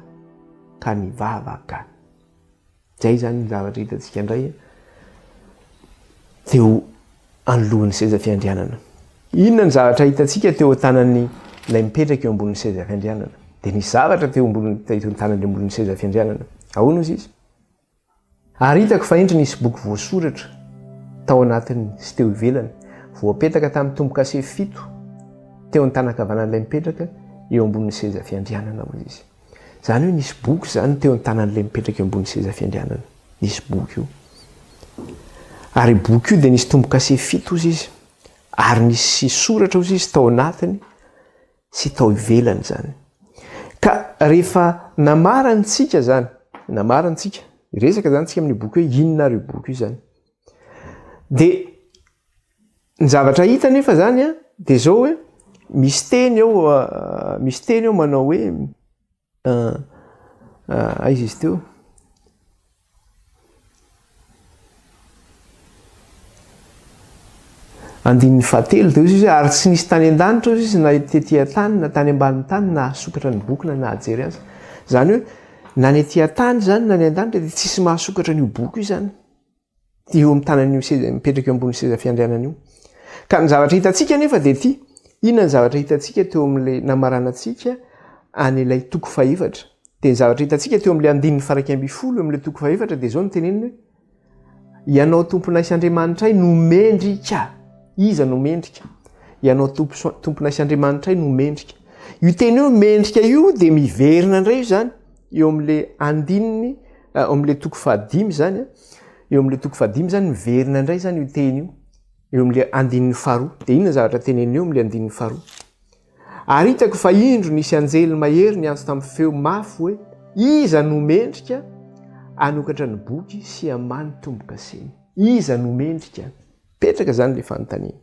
ka nivavaka. Izay izany ny zavatra hitantsika indray teo anoloan'ny seza fiandrianana. Inona ny zavatra hitantsika teo an-tanan'ny ilay mipetraka eo ambonin'ny seza fiandrianana? Dia nisy zavatra teo ambonin'ny teo an-tanany ambonin'ny seza fiandrianana. Ahoana ozy izy? Ary hitako fa indro nisy boky voasoratra tao anatiny sy teo ivelany, voapetaka tamin'ny tombo-kase fito teo an-tanan-kavanan'ilay mipetraka eo ambonin'ny seza fiandrianana, hoy izy. Izany hoe nisy boky izany teo an-tanan'ilay mipetraka eo ambony seza fiandrianana. Nisy boky io. Ary io boky io dia nisy tombo-kase fito ozy izy. Ary nisy soratra ozy izy tao anatiny sy tao ivelany izany. Ka rehefa namarantsika izany, namarantsika, resaka izany tsika amin'io boky hoe inona ary io boky io izany. Dia Ny zavatra hita anefa zany a, de zao hoe misy teny eo misy teny eo manao hoe aiza izy teo? Andininy fahatelo dia hoy izy hoe ary tsy nisy tany an-danitra hoy izy na tety an-tany na tany ambanin'ny tany nahasokatra ny boky na nahajery azy. Izany hoe na ny ety an-tany izany na ny an-danitra dia tsisy mahasokatra an'io boky io izany. Eo amin'ny tanan'io seza mipetraka eo ambony seza fiandrianana io. Ka ny zavatra hitantsika anefa dia ity. Inona ny zavatra hitantsika teo amin'ilay namaranantsika an'ilay toko fahefatra? Dia ny zavatra hitantsika teo amin'ilay andininy faraika ambin'ny folo eo amin'ilay toko fahefatra dia izao no teneniny hoe Ianao Tomponay sy Andriamanitray no mendrika. Iza no mendrika? Ianao Tomponay sy Andriamanitray no mendrika. Io teny io mendrika io dia miverina indray io izany eo amin'ilay andininy eh, eo amin'ilay toko fahadimy izany. Eh. Eo amin'ilay toko fahadimy izany miverina indray izany io teny io. Eo amin'ilay andininy faharoa. Dia inona zavatra teneniny eo amin'ilay andininy faharoa? Ary hitako fa indro nisy anjely mahery niantso tamin'ny feo mafy hoe, Iza no mendrika hanokatra ny boky sy hamaha ny tombo-kaseny? Iza no mendrika? Mipetraka izany ilay fanontaniana.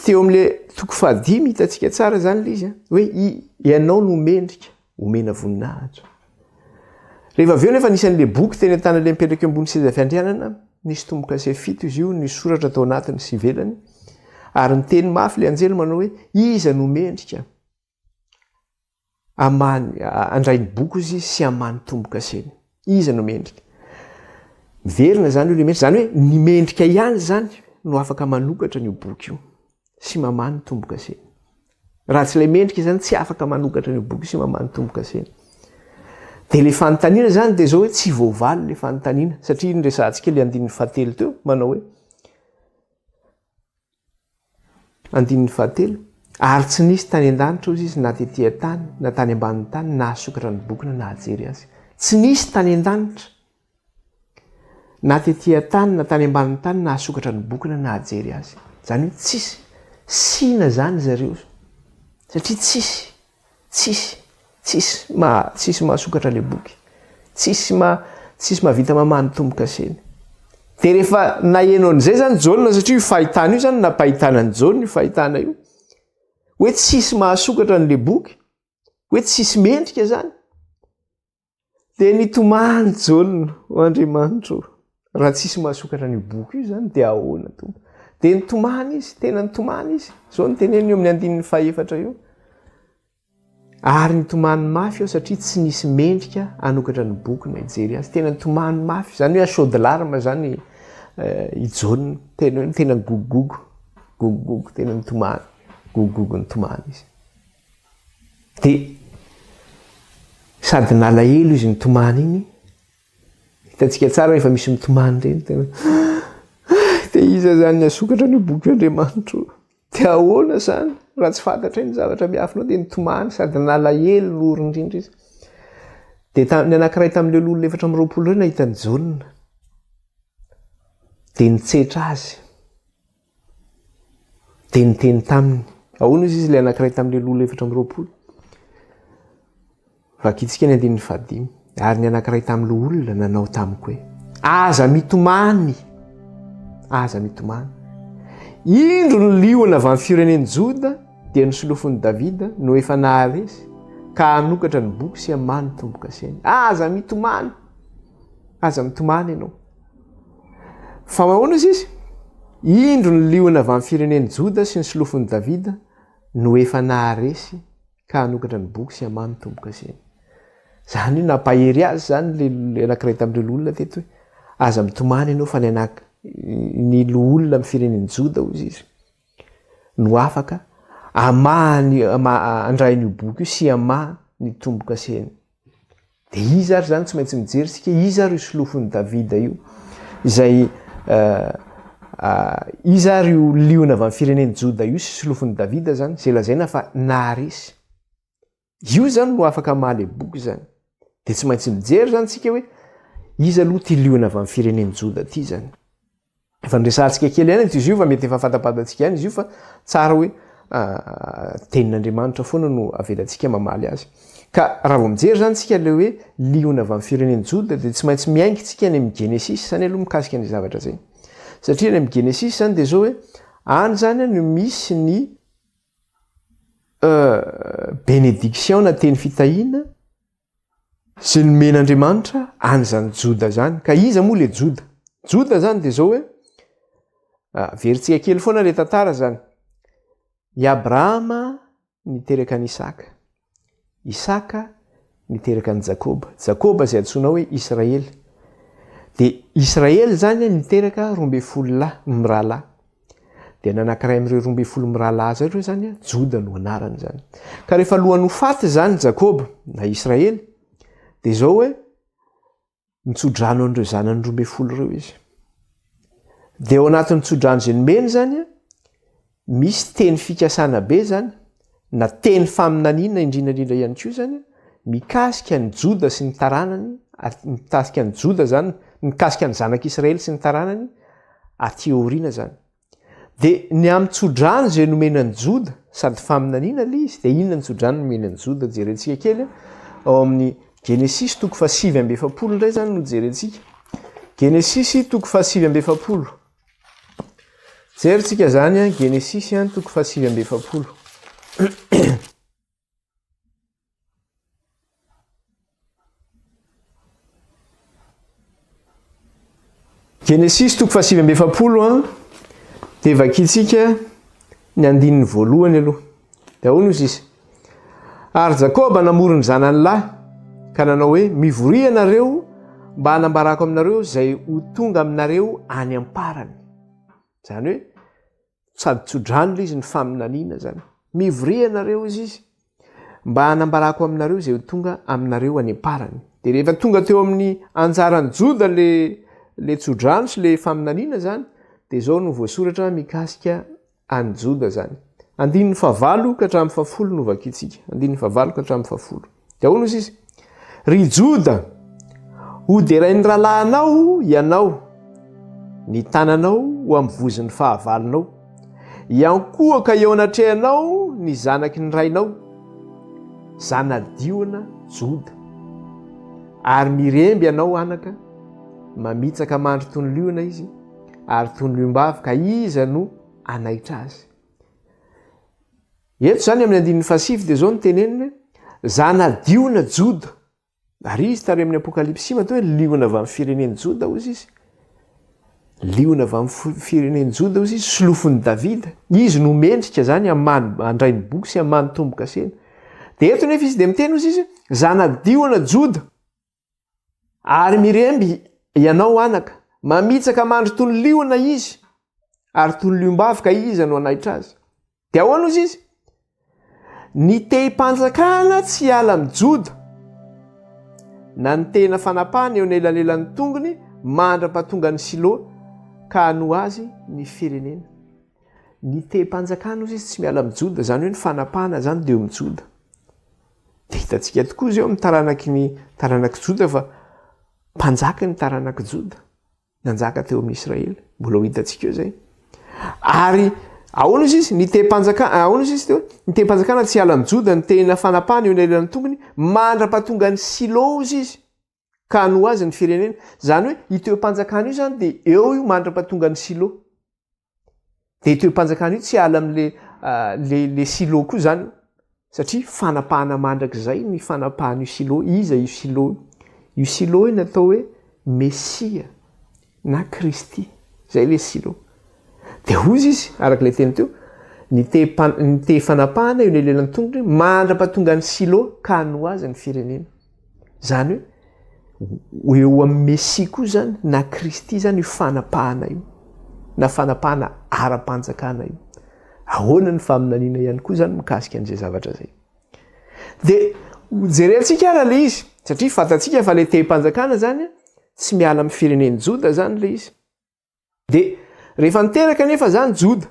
Teo amin'ilay toko fahadimy hitantsika tsara izany ilay izy, hoe ianao no mendrika omena voninahitra. Rehefa avy eo nefa nisy an'ilay boky teny an-tanan'ilay mipetraka eo ambony seza fiandrianana, nisy tombo-kase fito izy io, nisy soratra tao anatiny sy ivelany, ary niteny mafy ilay anjely manao hoe, Iza no mendrika hamaha ny, handray ny boky izy sy hamaha ny tombo-kaseny? Iza no mendrika? Miverina izany io ilay mendrika, izany hoe ny mendrika ihany izany no afaka manokatra an'io boky io sy mamaha ny tombo-kaseny. Raha tsy ilay mendrika izany tsy afaka manokatra an'io boky io sy mamaha ny tombo-kaseny. Dia ilay fanontaniana izany dia izao hoe tsy voavaly ilay fanontaniana satria niresahantsika ilay andininy fahatelo teo manao hoe andininy fahatelo ary tsy nisy tany an-danitra hozy izy na tety an-tany na tany ambanin'ny tany nahasokatra ny boky na nahajery azy. Tsy nisy tany an-danitra Na tety an-tany na tany ambanin'ny tany nahasokatra ny boky na nahajery azy. Izany hoe tsisy sina izany zareo satria tsisy, tsisy, tsisy maha, tsisy mahasokatra ilay boky. Tsisy ma, tsisy mahavita mamaha ny tombo-kaseny. Dia rehefa naheno an'izay izany Jaona, satria io fahitana io izany nampahitana an'i Jaona io fahitana io, hoe tsisy mahasokatra an'ilay boky, hoe tsisy mendrika izany. Dia nitomany Jaona, O Andriamanitra ô, raha tsisy mahasokatra an'io boky io izany dia ahoana Tompo? Dia nitomany izy, tena nitomany izy. Izao no teneniny eo amin'ny andininy fahefatra eo. Ary nitomany mafy aho satria tsy nisy mendrika hanokatra ny boky na hijery azy. Tena nitomany mafy, izany hoe à chaude larme izany eh, i Jaona. Tena hoe tena gogogogo, gogogogo, tena nitomany, gogogogo nitomany izy. Dia sady nalahelo izy nitomany iny, hitantsika tsara rehefa misy mitomany ireny tena dia iza zany niasokatra an'io boky io Andriamanitro dia ahoana zany raha tsy fantatray ny zavatra miafina ao dia nitomany sady nalahelo no ory indrindra izy dia tamin'ny anankiray tamin'ireo loholona 24 ireo nahita an'i Jaona dia nitsetra azy Dia niteny taminy. Ahoana izy izy ilay anankiray tamin'ilay loholona 24? Vakintsika ny andininy fahadimy. Ary ny anankiray tamin'ny loholona nanao tamiko hoe, Aza mitomany! Aza mitomany! Indro ny liona avy amin'ny firenen'i Joda, dia ny solofon'i Davida, no efa naharesy, ka hanokatra ny boky sy hamaha ny tombo-kaseny. Aza mitomany! Aza mitomany ianao. Fa ahoana izy izy? Indro ny liona avy amin'ny firenen'i Joda sy ny solofon'i Davida no efa naharesy ka hanokatra ny boky sy hamaha ny tombo-kaseny. Izany hoe nampahery azy izany ilay anankiray tamin'ireo loholona teto hoe aza mitomany ianao fa ny anak ny loholona amin'ny firenen'i Joda hozy izy no afaka hamaha ny handray an'io boky io sy hamaha ny tombo-kaseny. Dia iza ary izany tsy maintsy mijery isika, iza ary io solofon'i Davida io, izay iza ary io liona avy amin'ny firenen'i Joda io sy solofon'i Davida izany, izay lazaina fa naharesy. Io izany no afaka hamaly boky izany. Dia tsy maintsy mijery izany isika hoe iza aloha ity liona avy amin'ny firenen'i Joda ity izany. Efa noresahantsika kely ihany izy io fa mety efa fantapantatsika ihany izy io fa tsara hoe tenin'Andriamanitra foana no avelantsika mamaly azy. Ka raha vao mijery izany tsika ilay hoe liona avy amin'ny firenen'i Joda dia tsy maintsy miainga tsika any amin'ny Genesisy izany aloha mikasika an'izay zavatra izay. Satria any amin'ny Genesisy izany dia izao hoe any izany no misy ny bénédiction na teny fitahiana Izay nomen'Andriamanitra an'izany Joda izany. Ka iza moa ilay Joda? Joda izany dia izao hoe, Averintsika kely foana ilay tantara izany. I Abrahama niteraka an'i Isaka. Isaka niteraka an'i Jakoba. Jakoba izay antsoina hoe Israely. Dia Israely izany niteraka 12 lahy mirahalahy. Dia ny anankiray amin'ireo 12 mirahalahy izay ireo izany, Joda no anarany izany. Ka rehefa alohan'ny ho faty izany Jakoba na Israely, dia izao hoe Nitso-drano an'ireo zanany 12 ireo izy. Dia ao anatin'ny tso-drano izay nomeny izany, misy teny fikasana be izany, na teny faminaniana indrindra indrindra ihany koa izany, mikasika ny Joda sy ny taranany, mikasika ny Joda izany, mikasika ny zanak'Israely sy ny taranany, aty aoriana izany. Dia ny amin'ny tsodrano izay nomena an'i Joda, sady faminaniana ilay izy, dia inona ny tsodrano nomena an'i Joda? Jerentsika kely ao amin'ny Genesisy toko faha 49 indray izany no jerentsika. Genesisy toko faha 49. Jerintsika izany Genesisy toko faha 49. Genesisy toko faha 49 an, dia vakintsika ny andininy voalohany aloha. Dia ahoana ozy izy? Ary Jakoba namory ny zanany lahy ka nanao hoe, Mivoria ianareo mba hanambarako aminareo izay ho tonga aminareo any am-parany. Izany hoe Sady tso-drano ilay izy ny faminaniana izany. Mivoria ianareo hozy izy mba hanambarako aminareo izay ho tonga aminareo any am-parany. Dia rehefa tonga teo amin'ny anjaran'i Joda le le tso-drano sy le faminaniana izany dia izao no voasoratra mikasika an'i Joda izany. Andininy fahavalo ka hatramin'ny fahafolo no vakintsika. Andininy fahavalo ka hatramin'ny fahafolo. Dia ahoana hozy izy? Ry Joda, hoderain'ny rahalahinao ianao, ny tananao ho amin'ny vozon'ny fahavalonao. Hiankohoka eo anatrehanao ny zanaky ny rainao, zana-diona Joda. Ary miremby ianao anaka, mamitsaka mandry toy ny liona izy, ary toy ny liom-bavy, ka iza no hanaitra azy? Eto izany amin'ny andininy fahasivy dia izao no teneniny hoe, Zana-diona Joda. Ary izy tary amin'ny Apokalypsy matoa hoe liona avy amin'ny firenen'i Joda hozy izy. Liona avy amin'ny firenen'i Joda hozy izy, solofon'i Davida. Izy no mendrika izany hamany handray ny boky sy hamany tombo-kasena. Dia eto nefa izy dia miteny hozy izy, Zana-diona Joda. Ary miremby ianao anaka, mamitsaka mandry toy ny liona izy, ary toy ny liom-bavy ka iza no hanaitra azy? Dia ahoana ozy izy? Ny tehim-panjakana tsy hiala amin'i Joda, na ny tehina fanapahana eo anelanelan'ny tongony mandra-pahatongan'i Silo ka hanoa azy ny firenena. Ny tehim-panjakana ozy izy tsy miala amin'i Joda, izany hoe ny fanapahana izany dia eo amin'i Joda. Dia hitantsika tokoa izao amin'ny taranaky ny taranak'i Joda fa mpanjaka ny taranak'i Joda. Nanjaka teo amin'ny Israely. Mbola ho hitantsika eo izay. Ary ahoana izy izy? Ny tehim-panjaka, ahoana izy izy teo? Ny tehim-panjakana tsy hiala amin'i Joda, ny tehina fanapahana eo anelanelan'ny tongony, mandra-pahatongan'i Silo izy izy, ka hanoa azy ny firenena. Izany hoe io tehim-panjakana io izany dia eo io mandra-pahatongan'i Silo. Dia io toe-panjakana io tsy hiala amin'le le le silo koa izany io. Satria fanapahana mandrakizay ny fanapahan'io silo. Iza io silo io? Io silo io natao hoe Mesia na Kristy. Izay ilay silo. Dia hozy izy, araka ilay teny teo, ny te-pan- ny te-fanapahana eo anelanelan'ny tongony mandra-pahatongan'ny silo ka hanoa azy ny firenena. Izany hoe eo amin'ny Mesia koa izany na Kristy izany io fanapahana io, na fanapahana ara-panjakana io. Ahoana ny faminaniana ihany koa izany mikasika an'izay zavatra izay. Dia hojerentsika ara ilay izy, satria fantatsika fa ilay tehim-panjakana izany tsy miala amin'ny firenen'i Joda izany ilay izy. Dia rehefa niteraka anefa izany Joda,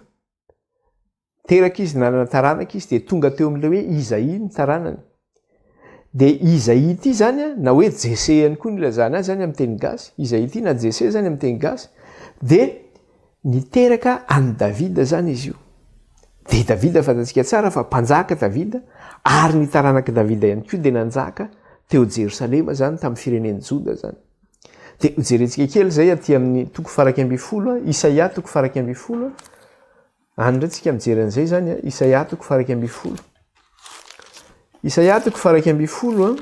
teraka izy, nanana taranaka izy, dia tonga teo amin'ilay hoe Izaia ny taranany. Dia Izaia ity izany, na hoe Jese ihany koa no ilazana azy izany amin'ny teny gasy, Izaia ity na Jese izany amin'ny teny gasy, dia niteraka an'i Davida izany izy io. Dia Davida fantatsika tsara fa mpanjaka Davida, ary ny taranak'i Davida ihany koa dia nanjaka teo Jerosalema izany tamin'ny firenen'i Joda izany. Dia hojerentsika kely izay aty amin'ny toko faharaika ambin'ny folo, Isaia toko faharaika ambin'ny folo. Any indray tsika mijery an'izay izany, Isaia toko faharaika ambin'ny folo. Isaia toko faharaika ambin'ny folo,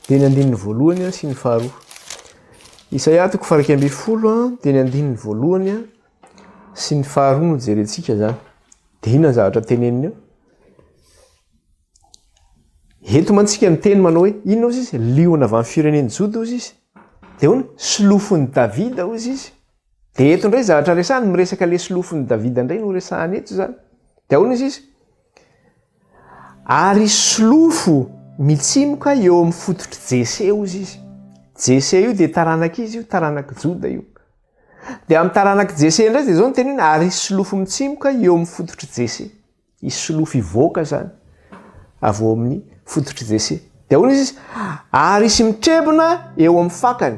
dia ny andininy voalohany sy ny faharoa. Isaia toko faharaika ambin'ny folo, dia ny andininy voalohany. sy ny faharoa no jerentsika izany. Dia inona ny zavatra teneniny eo? Eto mantsy isika miteny manao hoe inona hozy izy? Liona avy amin'ny firenen'i Joda hozy izy. Dia hono solofon'i Davida hozy izy. Dia eto indray zavatra resahany, miresaka ilay solofon'i Davida indray no resahany eto izany. Dia ahoana izy izy? Ary solofo mitsimoka eo amin'ny fototr'i Jese hozy izy. Jese io dia taranak'izy io, taranak'i Joda io. Dia amin'ny taranak'i Jese indray dia izao no teniny, ary solofo mitsimoka eo amin'ny fototr'i Jese. Hisy solofo hivoaka izany avy ao amin'ny fototr'i Jese. Dia ahoana izy? Ary hisy mitrebona eo amin'ny fakany.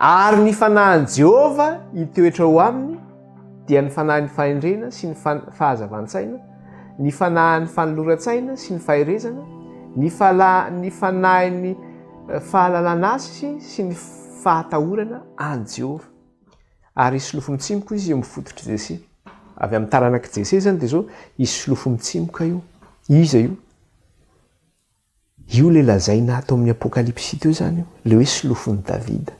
Ary ny fanahin'i Jehovah hitoetra ao aminy, dia ny fanahin'ny fahendrena sy ny fahazavan-tsaina, ny fanahin'ny fanoloran-tsaina sy ny faherezana, ny ny fanahin'ny eh, fahalalana azy sy ny fahatahorana an'i Jehovah. Ary hisy solofo mitsimoka izy eo amin'ny fototr'i Jese. Avy amin'ny taranak'i Jese izany dia izao, hisy solofo mitsimoka io. Iza io? Io ilay lazaina ato amin'ny Apokalypsy teo izany io, ilay hoe solofon'i Davida.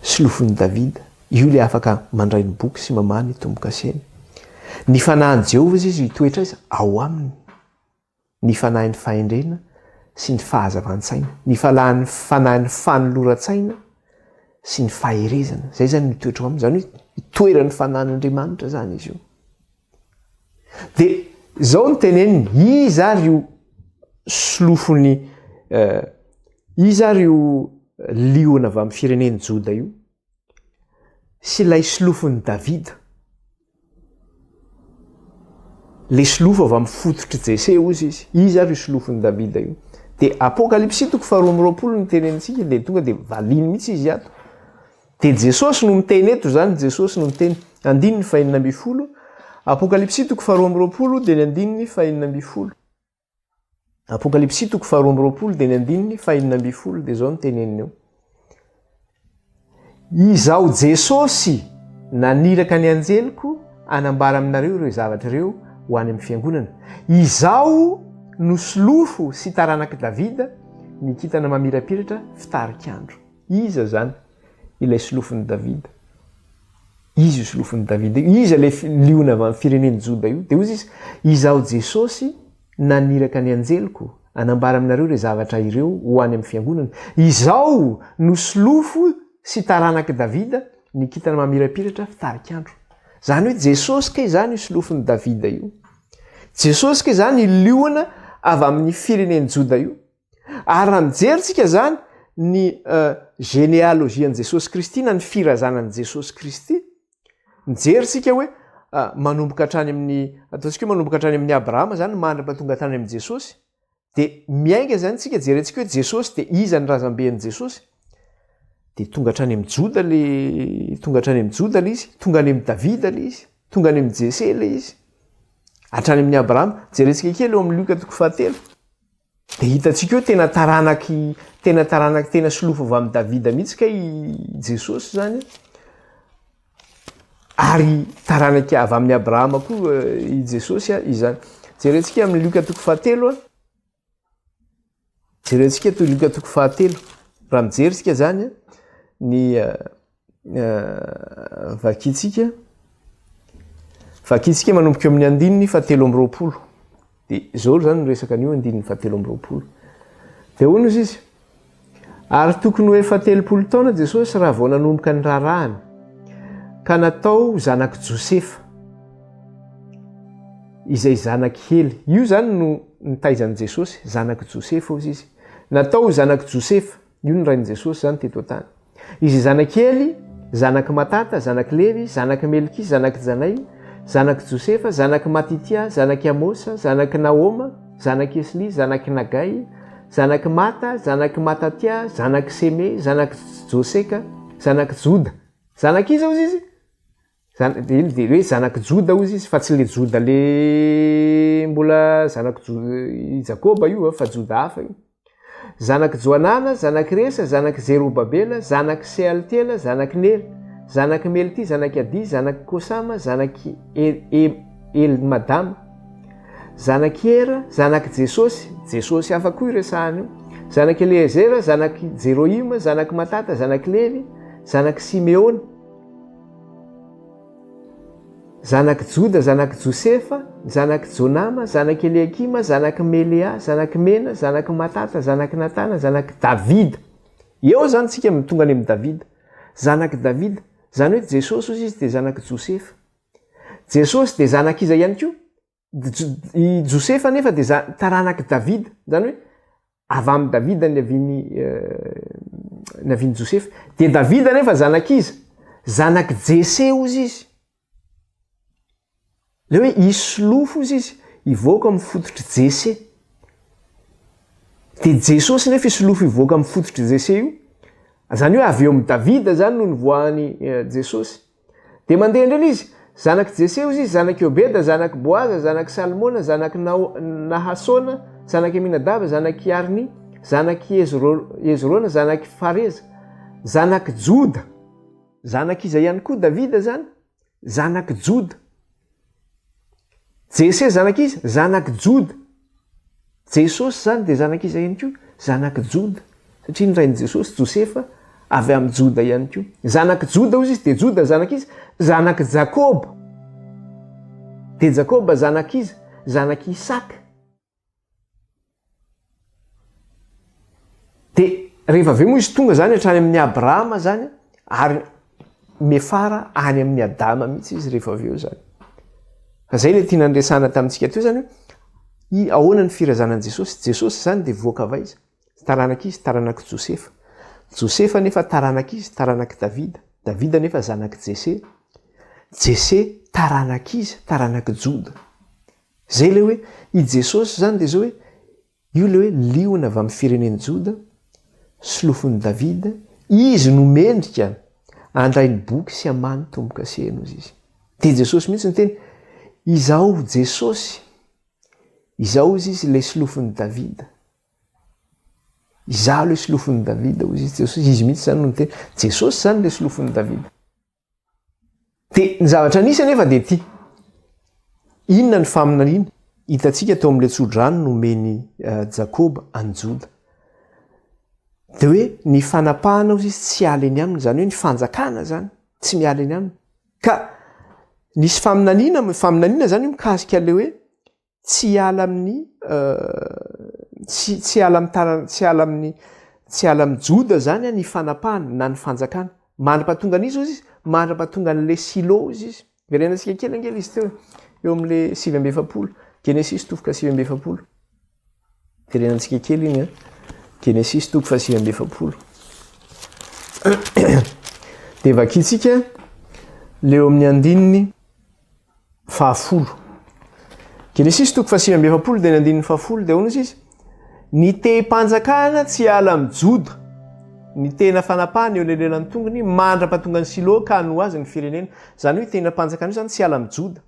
Solofon'i Davida. Io ilay afaka mandray ny boky sy mamaha ny tombo-kaseny. Ny fanahin'i Jehovah izy hitoetra aiza? Ao aminy. Ny fanahin'ny fahendrena sy ny fahazavan-tsaina, ny falahan'ny fanahin'ny fanoloran-tsaina sy ny faherezana. Izay izany no toetra ao aminy, izany hoe itoeran'ny fanahin'Andriamanitra izany izy io. Dia izao no teneniny, iza ary io solofon'ny eh, iza ary io liona avy amin'ny firenen'i Joda io? Sy ilay solofon'i Davida. Ilay solofo avy amin'ny fototr'i Jese hozy izy. Iza ary io solofon'i Davida io? Dia Apokalypsy toko faharoa amby 20 no tenenintsika dia tonga dia valiany mihitsy izy ato. Dia Jesosy no miteny eto izany, Jesosy no miteny. Andininy fahenina ambin'ny folo, Apokalypsy toko faharoa amby 20 dia ny andininy fahenina ambin'ny folo. Apokalypsy toko faharoa amby 20 dia ny andininy fahenina ambin'ny folo dia izao no teneniny eo. Izaho Jesosy naniraka ny anjeliko hanambara aminareo ireo zavatra ireo ho any amin'ny fiangonana. Izaho no solofo sy taranak'i Davida, ny kintana mamirapiratra fitarik'andro. Iza izany ilay solofon'i Davida? Iza io solofon'i Davida io? Iza ilay liona avy amin'ny firenen'i Joda io? Dia hoy izy, Izaho Jesosy naniraka ny anjeliko hanambara aminareo ireo zavatra ireo ho any amin'ny fiangonana. Izaho no solofo sy taranak'i Davida, ny kintana mamirapiratra fitarik'andro. Izany hoe Jesosy kay izany io solofon'i Davida io. Jesosy kay izany io liona avy amin'ny firenen'i Joda io. Ary raha mijery tsika zany ny généalogie an'i Jesosy Kristy na ny firazanan'i Jesosy Kristy, mijery tsika hoe manomboka hatrany amin'ny, ataontsika hoe manomboka hatrany amin'ny Abrahama zany mandra-pahatonga hatrany amin'i Jesosy, de miainga zany tsika jerentsika hoe Jesosy de iza ny razamben'i Jesosy, de tonga hatrany amin'i Joda le, tonga hatrany amin'i Joda le izy, tonga any amin'i Davida le izy, tonga any amin'i Jese le izy, hatrany amin'i Abrahama. Jerentsika kely eo amin'ny Lioka toko fahatelo. Dia hitantsika eo tena taranaky tena taranaky tena solofo avy amin'i Davida mihitsy kay i Jesosy izany. Ary taranaky avy amin'i Abrahama koa eh, i Jesosy izany. Jerentsika amin'ny Lioka toko fahatelo. Jerentsika to Lioka toko fahatelo. Raha mijery isika izany ny eh, Vakintsika Vakintsika manomboka eo amin'ny andininy fahatelo amby 20. Dia izao izany no resaka an'io andininy fahatelo amby 20. Dia hoy izy izy, Ary tokony ho efa 30 taona Jesosy raha vao nanomboka ny raharahany, ka natao zanak'i Josefa, izay zanak'i Hely. Io izany no nitaizan'i Jesosy, zanak'i Josefa hozy izy. Natao ho zanak'i Josefa. Io ny rain'i Jesosy izany teto an-tany. Izy zanak'i Ely, zanak'i Matata, zanak'i Levy, zanak'i Melky, zanak'i Janay, zanak'i Josefa, zanak'i Matitia, zanak'i Amosa, zanak'i Nahoma, zanak'i Esly, zanak'i Nagay, zanak'i Mata, zanak'i Matatia, zanak'i Seme, zanak'i Joseka, zanak'i Joda. Zanak'iza hozy izy? Zan- dia iny dia hoe zanak'i Joda hozy izy fa tsy le Joda le mbola zanak'i Jo- i Jakoba io a, fa Joda hafa io. Zanak'i Johanana, zanak'i Resa, zanak'i Zerobabela, zanak'i Sealtiela, zanak'i Nera, zanak'i Melty, zanak'i Ady, zanak'i Kosama, zanak'i E- E- Elmadama, zanak'i Era, zanak'i Jesosy, Jesosy hafa koa io resahana io, zanak'i Eleazera, zanak'i Jerohima, zanak'i Matata, zanak'i Levy, zanak'i Simeona. Zanak'i Joda, zanak'i Josefa, zanak'i Jonama, zanak'i Eliakima, zanak'i Melea, zanak'i Mena, zanak'i Matata, zanak'i Natana, zanak'i Davida. Eo izany tsika tonga any amin'i Davida. Zanak'i Davida, izany hoe Jesosy hozy izy dia zanak'i Josefa. Jesosy dia zanak'iza ihany koa? I Josefa anefa dia taranak'i Davida, izany hoe avy amin'i Davida niavian'i niavian'i Josefa. Dia Davida anefa zanak'iza? Zanak'i Jese hozy izy. Ilay hoe hisy solofo hozy izy, hivoaka amin'ny fototr'i Jese. Dia Jesosy nefa io solofo hivoaka amin'ny fototr'i Jese io. Izany hoe avy eo amin'i Davida izany no nivoahan'i Jesosy. Dia mandeha indray ilay izy, Zanak'i Jese hozy izy, zanak'i Obeda, zanak'i Boaza, zanak'i Salmona, zanak'i Nahasona, zanak'i Aminadaba, zanak'i Arni, zanak'i Hezrona, zanak'i Fareza, zanak'i Joda. Zanak'iza ihany koa Davida izany? Zanak'i Joda. Jese zanak'iza? Zanak'i Joda. Jesosy izany dia zanak'iza ihany koa? Zanak'i Joda. Satria ny rain'i Jesosy, Josefa, avy amin'i Joda ihany koa. Zanak'i Joda hozy izy, dia Joda zanak'iza? Zanak'i Jakoba. Dia Jakoba zanak'iza? Zanak'i Isaka. Dia rehefa avy eo moa izy tonga izany hatrany amin'i Abrahama izany, ary miafara any amin'i Adama mihitsy izy rehefa avy eo izany. Fa izay ilay tiana niresahana tamintsika teo izany hoe, ahoana ny firazanan'i Jesosy? Jesosy izany dia voaka avy aiza? Taranak'iza? Taranak'i Josefa. Josefa nefa taranak'iza? Taranak'i Davida. Davida nefa zanak'i Jese. Jese taranak'iza? Taranak'i Joda. Zay ilay hoe i Jesosy izany dia izao hoe io ilay hoe liona avy amin'ny firenen'i Joda, solofon'i Davida, izy no mendrika handray ny boky sy hamaha ny tombo-kasehiny hozy izy. Dia Jesosy mihitsy niteny, izaho Jesosy, izaho hozy izy ilay solofon'i Davida. Izaho ilay solofon'i Davida hozy izy Jesosy, izy mihitsy izany no niteny. Jesosy izany ilay solofon'i Davida. Dia ny zavatra nisy anefa dia ity. Inona ny faminaniana hitantsika teo amin'ilay tsodrano nomen'i eh, Jakoba an'i Joda? Dia hoe ny fanapahana ozy izy tsy hiala eny aminy, izany hoe ny fanjakana izany tsy miala eny aminy. Ka nisy faminaniana, faminaniana izany io mikasika ilay hoe tsy hiala amin'ny tsy tsy hiala amin'ny tara tsy hiala amin'ny tsy hiala amin'i Joda zany ny fanapahana na ny fanjakana mandra-pahatonga an'iza hozy izy mandra-pahatonga an'le Silo hozy izy verenantsika kely ange izy teo eo amin'le 49 Genesisy tofoka 49 verenantsika kely iny a Genesisy toko fa 49 dia vakintsika le eo amin'ny andininy fahafolo. Genesisy toko fahasivy amby 40 dia ny andininy fahafolo dia ahoana izy izy? Ny tehim-panjakana tsy hiala amin'i Joda, ny tena fanapahana eo anelanelan'ny tongony mandra-pahatongan'i Silo ka hanoa azy ny firenena. Izany hoe tena mpanjakana io izany tsy hiala amin'i Joda.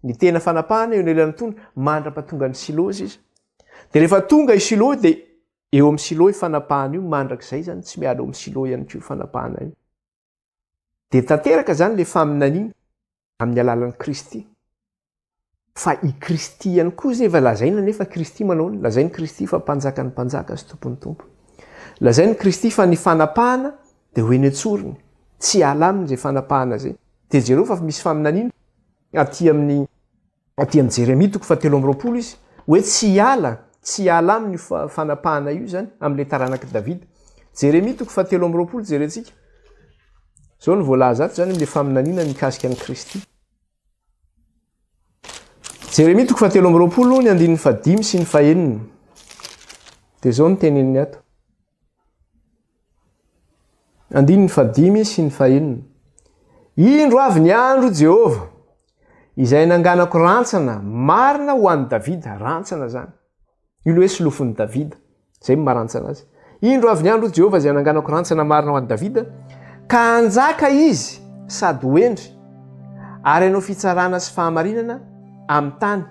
Ny tena fanapahana eo anelanelan'ny tongony mandra-pahatongan'i Silo izy izy. Dia rehefa tonga i Silo dia eo amin'i Silo io fanapahana io mandrakizay izany tsy miala eo amin'i Silo ihany koa io fanapahana io. Dia tanteraka izany ilay faminaniana amin'ny alalan'i Kristy. Fa i Kristy ihany koa izay efa lazaina nefa Kristy manao ny lazain'i Kristy fa mpanjakan'ny mpanjaka sy tompon'ny tompo. Lazain'i Kristy fa ny fanapahana dia ho eny an-tsorony, tsy hiala aminy izay fanapahana izay. Dia jereo fa misy faminaniana aty amin'ny aty amin'i Jeremia toko fahatelo amby 20 izy hoe tsy hiala, tsy hiala aminy io fanapahana io izany amin'ilay taranak'i Davida. Jeremia toko fahatelo amby 20 jerentsika. Izao no voalaza ato izany amin'ilay faminaniana mikasika an'i Kristy. Jeremia toko fahatelo amby 20 ny andininy fahadimy sy ny fahenina. Dia izao no teneniny ato. Andininy fahadimy sy ny fahenina. Indro avy ny andro Jehovah, izay nanganako rantsana marina ho an'i Davida, rantsana izany. Io ilay hoe solofon'i Davida. Izay no maha-rantsana azy. Indro avy ny andro, hoy Jehovah, izay hananganako rantsana marina ho an'i Davida, ka hanjaka izy sady ho hendry, ary hanao fitsarana sy fahamarinana amin'ny tany.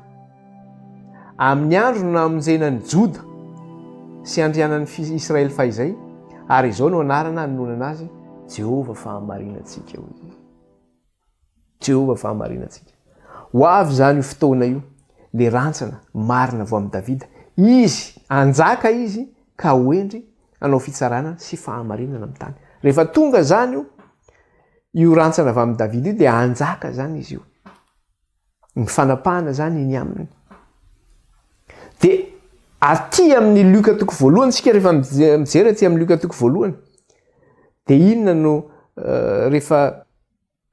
Amin'ny andro no namonjena an'i Joda sy andrianan'ny Israely fahizay, ary izao no anarana hanononana azy, Jehovah fahamarinantsika, hoy izy. Jehovah fahamarinantsika. Ho avy izany io fotoana io, le rantsana marina vao amin'i Davida. Izy, hanjaka izy ka ho hendry hanao fitsarana sy fahamarinana amin'ny tany. Rehefa tonga izany io, io rantsana avy amin'i Davida io dia hanjaka izany izy io. Ny fanapahana izany iny aminy. Dia aty amin'ny Lioka toko voalohany isika rehefa mijery aty amin'ny Lioka toko voalohany dia inona no rehefa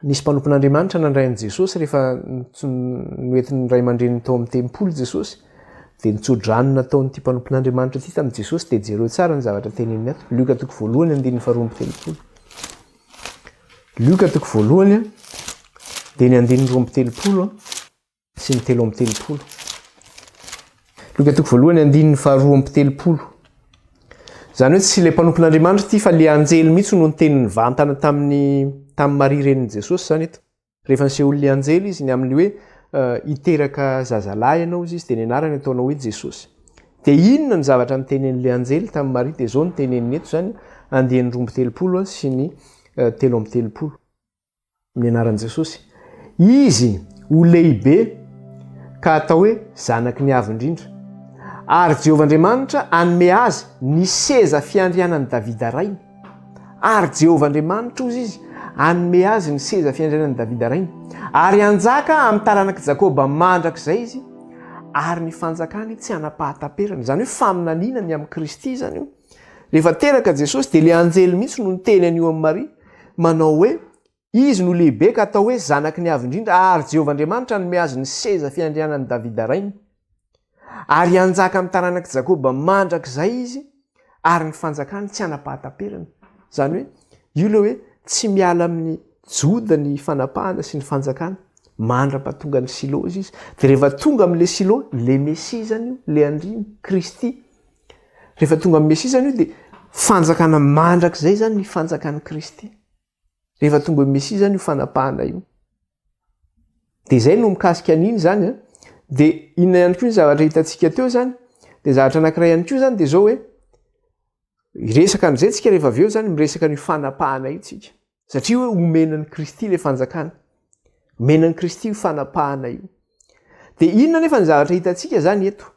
nisy mpanompon'Andriamanitra nandray an'i Jesosy rehefa noentin'ny ray aman-dreniny tao amin'ny tempoly Jesosy dia ny tsodrano nataon'ity mpanompon'Andriamanitra ity tamin'i Jesosy dia jereo tsara ny zavatra teneniny ato. Lioka toko voalohany andininy faharoa amby telopolo. Lioka toko voalohany dia ny andininy 32 sy ny 33. Lioka toko voalohany andininy faharoa amby telopolo. Izany hoe tsy ilay mpanompon'Andriamanitra ity fa ilay anjely mihitsy no niteny nivantana tamin'ny tamin'i Maria renin'i Jesosy izany eto. Rehefa nisehoan'ilay anjely izy ny amin'ny hoe hiteraka zazalahy ianao izy izy dia ny anarany ataonao hoe Jesosy. Dia inona ny zavatra nitenenin'ilay anjely tamin'i Maria? Dia izao no teneniny eto izany, andiany 32 sy ny 33. Amin'ny anaran'i Jesosy. Izy ho lehibe ka atao hoe zanaky ny Avo Indrindra. Ary Jehovah Andriamanitra hanome azy ny seza fiandrianan'i Davida rainy. Ary Jehovah Andriamanitra, hozy izy, hanome azy ny seza fiandrianan'i Davida rainy. Ary hanjaka amin'ny taranak'i Jakoba mandrakizay izy, ary ny fanjakany tsy hanam-pahataperana. Izany hoe faminaniana ny amin'i Kristy izany io. Rehefa teraka Jesosy dia ilay anjely mihitsy no niteny an'io amin'i Maria, manao hoe, Izy no lehibe ka atao hoe Zanaky ny Avo Indrindra, ary Jehovah Andriamanitra hanome azy ny seza fiandrianan'i Davida rainy. Ary hanjaka amin'ny taranak'i Jakoba mandrakizay izy, ary ny fanjakany tsy hanam-pahataperana. Izany hoe, io ilay hoe tsy miala amin'i Joda ny fanapahana sy ny fanjakana, mandra-pahatonga an'i Silo izy. Dia rehefa tonga amin'ilay Silo, ilay Mesia izany io, ilay Andriana, Kristy. Rehefa tonga amin'ny Mesia izany io, dia fanjakana mandrakizay izany ny fanjakan'i Kristy. Rehefa tonga eo Mesia izany io fanapahana io. Dia izay no mikasika an'iny izany an. Dia inona ihany koa ny zavatra hitantsika teo izany? Dia zavatra anankiray ihany koa izany dia izao hoe, hiresaka an'izay tsika rehefa avy eo izany, miresaka an'io fanapahana io tsika. Satria hoe omena an'i Kristy ilay fanjakana. Omena an'i Kristy io fanapahana io. Dia inona nefa ny zavatra hitantsika izany eto?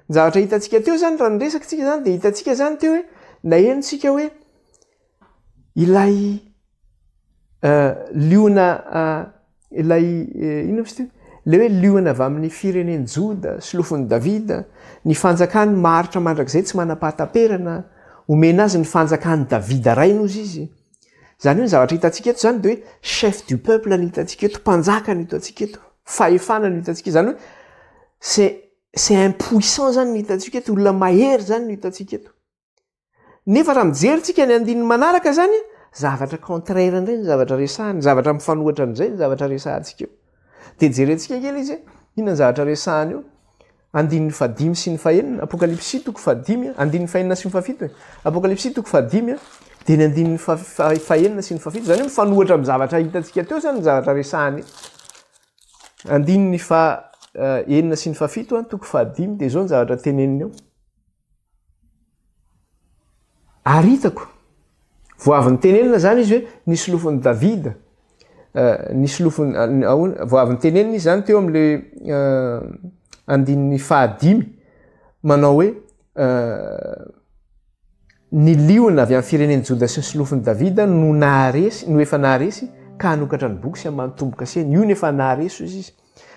Ny zavatra hitantsika teo izany raha niresaka tsika izany dia hitantsika izany teo hoe naheno tsika hoe ilay liona ilay inona izy teo? Ilay hoe liona avy amin'ny firenen'i Joda, solofon'i Davida, ny fanjakany maharitra mandrakizay tsy manam-pahataperana, omena azy ny fanjakan'i Davida rainy hozy izy. Izany hoe ny zavatra hitantsika eto izany dia hoe chef du peuple no hitantsika eto, mpanjaka no hitantsika eto, fahefana no hitantsika, izany hoe c'est c'est un puissant izany no hitantsika eto, olona mahery izany no hitantsika eto. Nefa raha mijery tsika ny andininy manaraka zany, zavatra contraire indray ny zavatra resahany, zavatra mifanohitra amin'izay ny zavatra resahantsika eo. Dia jerentsika kely izy, inona ny zavatra resahany eo? Andininy fahadimy sy ny fahenina, Apokalypsy toko fahadimy, andininy fahenina sy ny fahafito e. Apokalypsy toko fahadimy, dia ny andininy fahenina sy ny fahafito, zany hoe mifanohitra amin'ny zavatra hitantsika teo zany ny zavatra resahany. Andininy fahenina sy ny fahafito, toko fahadimy, dia izao ny zavatra teneniny eo. Ary hitako, vao avy nitenenina izany izy hoe nisy lofon'i Davida, nisy lofony, ahoana, vao avy nitenenina izy izany teo amin'ilay andininy fahadimy, manao hoe ny liona avy amin'ny firenen'i Joda sy ny solofon'i Davida no naharesy, no efa naharesy ka hanokatra ny boky sy hamaha ny tombo-kaseny. Io no efa naharesy hozy izy.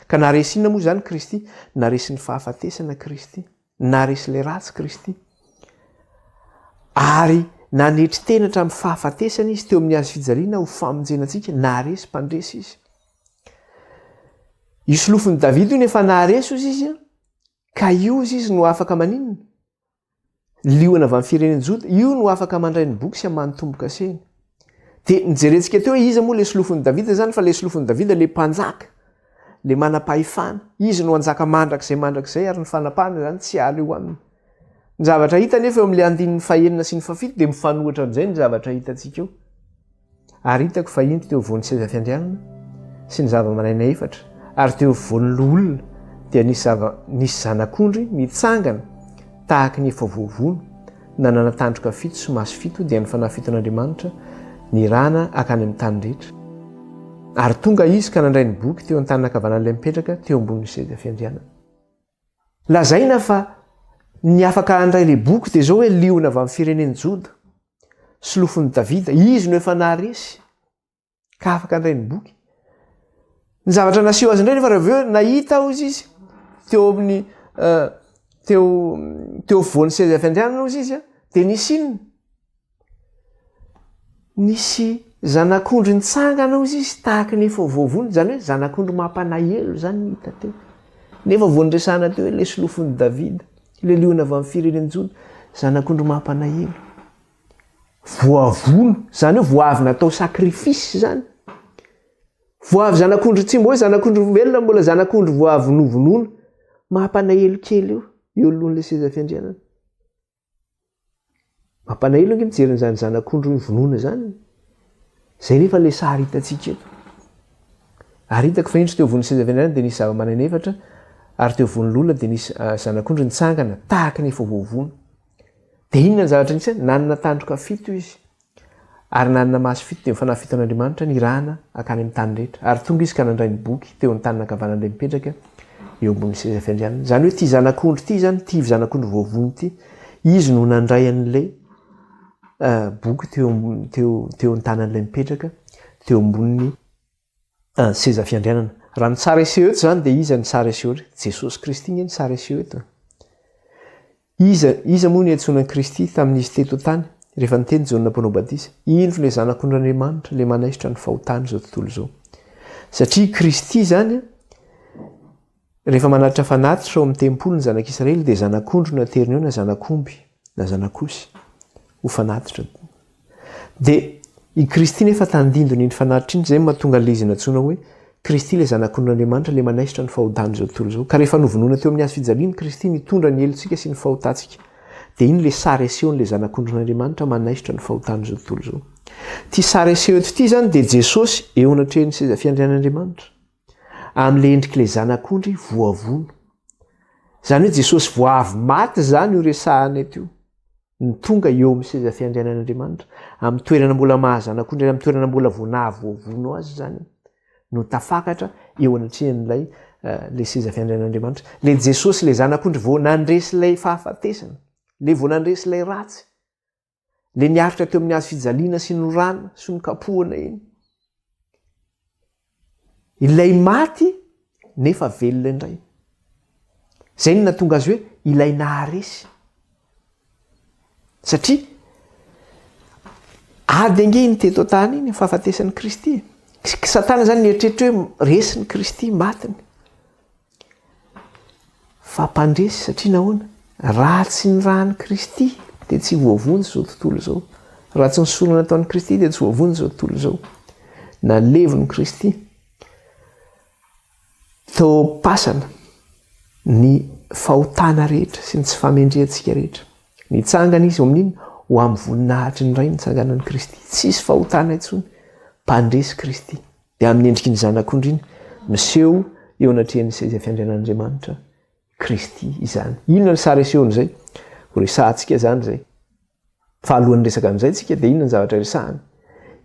Ka naharesy inona moa izany Kristy? Naharesy ny fahafatesana Kristy. Naharesy ilay ratsy Kristy. Ary nanetry tena hatramin'ny fahafatesana izy teo amin'ny hazo fijaliana ho famonjena antsika. Naharesy, mpandresy izy. Io solofon'i Davida io nefa naharesy ozy izy, ka io ozy izy no afaka maninona? Liona avy amin'ny firenen'i Joda, io no afaka mandray ny boky sy hamaha ny tombo-kaseny. Dia nijerentsika teo hoe iza moa ilay solofon'i Davida izany, fa ilay solofon'i Davida ilay mpanjaka, ilay manam-pahefana. Izy no hanjaka mandrakizay mandrakizay ary ny fanapahana izany tsy hiala eo aminy. Ny zavatra hita anefa eo amin'ilay andininy fahenina sy ny fahafito dia mifanohitra amin'izay ny zavatra hitantsika eo. Ary hitako fa indro teo afovoan'ny seza fiandrianana sy ny zava-manaina efatra, ary teo afovoan'ny loholona dia nisy zava, nisy zanak'ondry nitsangana tahaky ny efa voavono, nanana tandroka fito sy maso fito, dia ny fanahy fiton'Andriamanitra nirahana hankany amin'ny tany rehetra. Ary tonga izy ka nandray ny boky teo an-tanana ankavanan'ilay mipetraka teo ambonin'ny seza fiandrianana. Lazaina fa ny afaka handray ilay boky dia izao hoe liona avy amin'ny firenen'i Joda, solofon'i Davida, izy no efa naharesy ka afaka handray ny boky. Ny zavatra naseho azy indray nefa raha avy eo nahita aho izy izy teo amin'ny eh, teo teo afovoan'ny seza fiandrianana ozy izy a dia nisy inona? Nisy zanak'ondry nitsangana ozy izy tahaka ny efa voavono, izany hoe zanak'ondry mampanahelo izany ny hita teo. Nefa vao niresahana teo hoe le solofon'i Davida, le liona avy amin'ny firenen'i Joda, zanak'ondry mampanahelo. Voavono, izany hoe vao avy natao sacrifice izany. Vao avy zanak'ondry tsy mba hoe zanak'ondry velona mbola zanak'ondry vao avy novonoina. Mampanahelo kely io, eo alohan'ilay seza fiandrianana. Mampanahelo ange mijery an'izany zanak'ondry novonoina izany. Izay nefa ilay sary hitantsika eto. Ary hitako fa indro teo vonin'ny seza fiandrianana dia nisy zava-maneno efatra, ary teo vonin'ny loholona dia nisy ah, zanak'ondry nitsangana tahaka ny efa voavono. Dia inona ny zavatra nisy? Nanana tandroka fito izy. Ary nanana maso fito dia ny fanahy fiton'Andriamanitra nirahana hankany amin'ny tany rehetra. Ary tonga izy ka nandray ny boky teo amin'ny tanana ankavanan'ilay mipetraka eo ambonin'ny seza fiandrianana. Izany hoe ity zanak'ondry ity izany, ity zanak'ondry voavono ity, izy no nandray an'ilay eh, boky teo teo teo amin'ny tanan'ilay mipetraka teo ambonin'ny eh, seza fiandrianana. Raha ny sary aseho eto izany dia iza ny sary aseho eto? Jesosy Kristy nge ny sary aseho eto. Iza, iza moa no niantsoana an'i Kristy tamin'izy teto an-tany, rehefa niteny Jaona Mpanao Batisa, Indro ilay Zanak'ondrin'Andriamanitra, ilay manaisotra ny fahotan'izao tontolo izao. Satria i Kristy izany, rehefa manatitra fanatitra ao amin'ny tempoly ny zanak'Israely, dia zanak'ondry no ateriny eo na zanak'omby na zanak'osy ho fanatitra. Dia i Kristy nefa tandindon'iny fanatitra iny, izay no mahatonga an'ilay izy nantsoina hoe Kristy ilay Zanak'ondrin'Andriamanitra, ilay manaisotra ny fahotan'izao tontolo izao. Ka rehefa novonoina teo amin'ny hazo fijaliana Kristy nitondra ny helotsika sy ny fahotantsika, dia iny ilay sary asehon'ilay Zanak'ondrin'Andriamanitra manaisotra ny fahotan'izao tontolo izao. Ity sary aseho eto ity izany dia Jesosy eo anatrehan'ny seza fiandrian'Andriamanitra, amin'ilay endrik'ilay Zanak'ondry voavono. Izany hoe Jesosy vao avy maty izany io resahana eto io. ny tonga eo amin'ny seza fiandrianan'Andriamanitra, amin'ny toerana mbola maha zanak'ondry, amin'ny toerana mbola vao nahavoavono azy izany, no tafakatra eo anatrehan'ilay eh, le seza fiandrianan'Andriamanitra. Le Jesosy, le zanak'ondry vao nandresy ilay fahafatesana, le vao nandresy ilay ratsy, le niaritra teo amin'ny hazo fijaliana sy norana sy nokapohana iny. Ilay maty nefa velona indray. Izay no nahatonga azy hoe ilay naharesy. Satria ady ange iny teto an-tany iny, fahafatesan'i Kristy. Satana izany nieritreritra hoe resin'i Kristy, matiny. Fa mpandresy satria nahoana? Raha tsy ny ràn'i Kristy dia tsy voavonjy izao tontolo izao. Raha tsy ny sorona nataon'i Kristy dia tsy voavonjy izao tontolo izao. Nalevon'i Kristy tao am-pasana ny fahotana rehetra sy ny tsy fahamendrehantsika rehetra. Nitsangana izy ho amin'inona? Ho amin'ny voninahitry ny Ray nitsanganan'i Kristy. Tsisy fahotana intsony. Mpandresy Kristy. Dia amin'ny endriky ny Zanak'ondry iny, miseho eo anatrehan'ny seza fiandrianan'Andriamanitra, Kristy izany. Inona ny sary asehon'izay? Ho resahantsika izany izay. Fa alohan'ny resaka an'izay tsika dia inona ny zavatra resahana?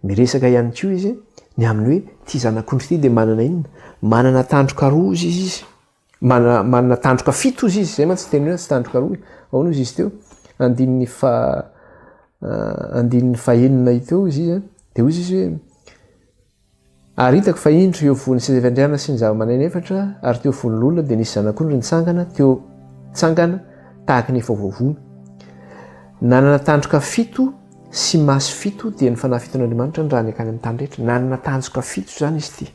Miresaka ihany koa izy ny amin'ny hoe ity Zanak'ondry ity dia manana inona? Manana tandroka roa izy izy. Manana, manana tandroka fito izy izy. Izay mantsy teny hoe tsy tandroka roa. Ahoana izy izy teo? Andininy fa andininy fahenina teo izy izy. Dia hoy izy hoe Ary hitako fa indro, eo afovoan'ny seza fiandrianana sy ny zava-maneno efatra, ary teo afovoan'ny loholona dia nisy zanak'ondry nitsangana teo tsangana tahaka ny efa voavono. Nanana tandroka fito sy maso fito dia ny fanahy fiton'Andriamanitra ny rany hankany amin'ny tany rehetra. Nanana tandroka fito izany izy ity.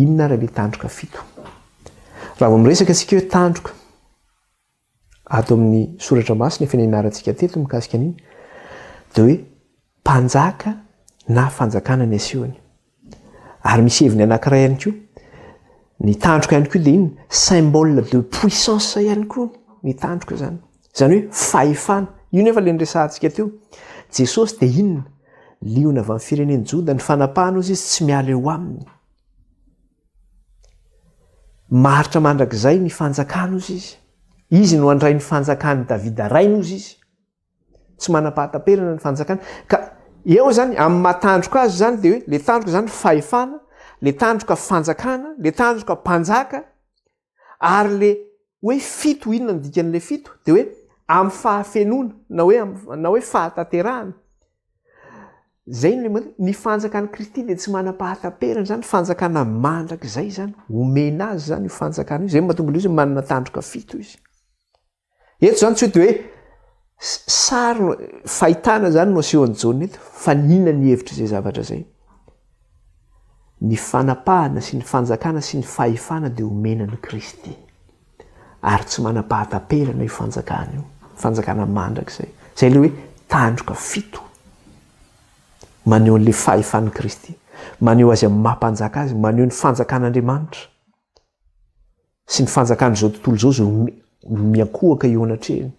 Inona ary ilay tandroka fito? Raha vao miresaka isika hoe tandroka, ato amin'ny soratra masina efa nianarantsika teto mikasika an'iny dia hoe mpanjaka na fanjakana ny asehony. Ary misy heviny anankiray ihany koa, ny tandroka ihany koa dia inona? Symbole de puissance ihany koa ny tandroka izany. Izany hoe fahefana. Io nefa ilay niresahantsika teo. Jesosy dia inona? Liona avy amin'ny firenen'i Joda, ny fanapahana hozy izy tsy miala eo aminy. Maharitra mandrakizay ny fanjakana hozy izy. Izy no handray ny fanjakan'i Davida rainy hozy izy. Tsy manam-pahataperana ny fanjakana. Ka eo zany, amin'ny maha tandroka azy zany dia hoe le tandroka zany fahefana, le tandroka fanjakana, le tandroka mpanjaka, ary le hoe fito, inona ny dikan'le fito? Dia hoe amin'ny fahafenoana na hoe na hoe fahatanterahana. Izay no le ny fanjakan'i Kristy dia tsy manam-pahataperana izany, fanjakana mandrakizay izany, omena azy izany io fanjakana io, izay no mahatonga ilay izy manana tandroka fito izy. Eto izany tsy hoe dia hoe sary no, fahitana izany no asehon'i Jaona eto, fa n'inona ny hevitr'izay zavatra izay. Ny fanapahana sy ny fanjakana sy ny fahefana dia omena an'i Kristy. Ary tsy manam-pahataperana io fanjakana io, fanjakana mandrakizay. Izay ilay hoe tandroka fito. Maneho an'ilay fahefan'i Kristy, maneho azy amin'ny maha mpanjaka azy, maneho ny fanjakan'Andriamanitra sy ny fanjakan'izao tontolo izao izay miankohoka eo anatrehany.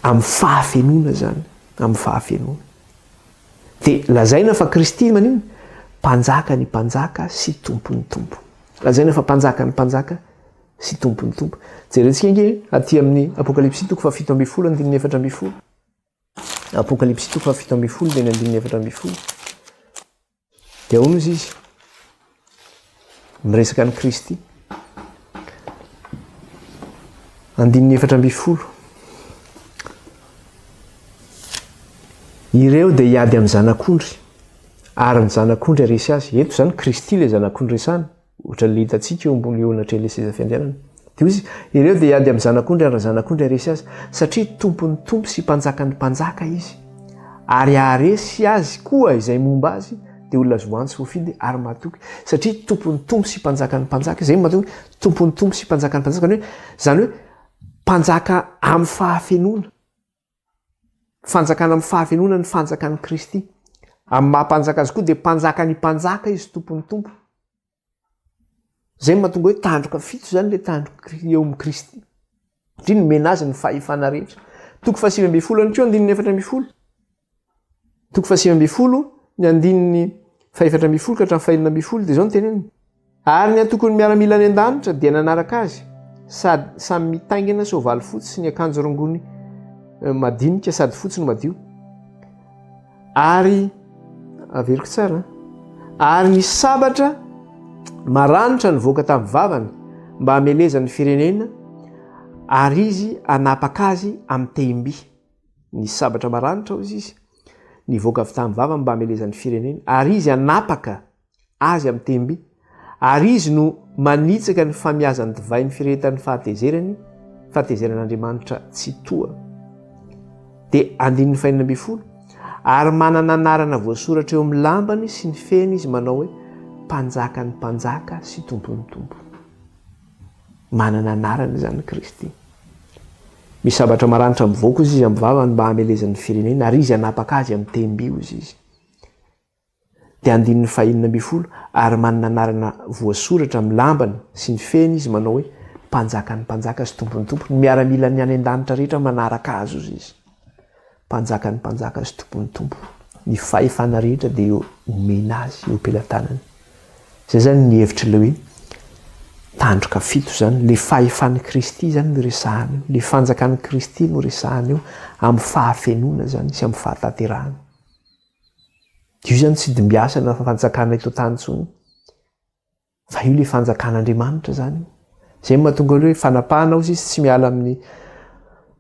Amin'ny fahafenoana izany, amin'ny fahafenoana. Dia lazaina fa Kristy maninona? Mpanjaka ny mpanjaka sy tompon'ny tompo. Lazaina fa mpanjaka ny mpanjaka sy tompon'ny tompo. Jerentsika ange aty amin'ny Apokalypsy toko faha 17 andininy 14. Apokalypsy toko faha 17 dia ny andininy 14. Dia ahoana ozy izy? Miresaka an'i Kristy. Andininy 14. Ireo dia hiady amin'ny zanak'ondry, ary ny zanak'ondry haresy azy. Eto izany Kristy ilay zanak'ondry resahana. Ohatran'ilay hitantsika eo ambony eo anatrehan'ilay seza fiandrianana. Dia hoy izy, ireo dia hiady amin'ny zanak'ondry ary ny zanak'ondry haresy azy, satria tompon'ny tompo sy mpanjakan'ny mpanjaka izy. Ary haharesy azy koa izay momba azy, dia olona azo antso voafidy ary mahatoky, satria tompon'ny tompo sy mpanjakan'ny mpanjaka. Izay no mahatonga hoe tompon'ny tompo sy mpanjakan'ny mpanjaka. Izany hoe, izany hoe mpanjaka amin'ny fahafenoana. Fanjakana amin'ny fahafenoana ny fanjakan'i Kristy. Amin'ny maha mpanjaka azy koa dia mpanjakan'ny mpanjaka izy, tompon'ny tompo. Izay no mahatonga hoe tandroka fito izany ilay tandroka eo amin'i Kristy. Satria nomena azy ny fahefana rehetra. Toko faha 19 ihany koa andininy 14. Toko faha 19 ny andininy faha 14 ka hatramin'ny faha 16 dia izao no teneniny. Ary ny antokon'ny miaramila any an-danitra dia nanaraka azy, sady samy mitaingina soavaly fotsy sy ny akanjo rongony eh, madinika sady fotsy no madio. Ary averiko tsara, ary ny sabatra maranitra nivoaka tamin'ny vavany mba hamelezany ny firenena, ary izy hanapaka azy amin'ny tehim-by. Ny sabatra maranitra hoy izy, nivoaka avy tamin'ny vavany mba hamelezany ny firenena, ary izy hanapaka azy amin'ny tehim-by, ary izy no manitsaka ny famiazan'ny divay ny firehetan'ny fahatezerany, fahatezeran'Andriamanitra Tsitoha. Dia andininy fahenina ambin'ny folo, ary manana anarana voasoratra eo amin'ny lambany sy ny fehiny izy manao hoe, Mpanjakan'ny mpanjaka sy Tompon'ny tompo. Manana anarana izany Kristy. Misy sabatra maranitra mivoaka ozy izy amin'ny vavany mba hamelezany ny firenena, ary izy hanapaka azy amin'ny tehim-by ozy izy. Dia andininy fahenina ambin'ny folo, ary manana anarana voasoratra amin'ny lambany sy ny fehiny izy manao hoe, Mpanjakan'ny mpanjaka sy Tompon'ny tompo. Ny miaramilan'ny any an-danitra rehetra manaraka azy hozy izy. Mpanjakan'ny mpanjaka sy Tompon'ny tompo. Ny fahefana rehetra dia eo omena azy, eo am-pelatanany. Izay izany ny hevitr'ilay hoe tandroka fito izany. Ilay fahefan'i Kristy izany no resahana eo. Ilay fanjakan'i Kristy no resahana eo amin'ny fahafenoana izany sy amin'ny fahatanterahana. Io izany tsy dimbiasana fanjakana eto an-tany intsony fa io ilay fanjakan'Andriamanitra izany io. Izay no mahatonga hoe fanapahana ozy izy tsy miala amin'ny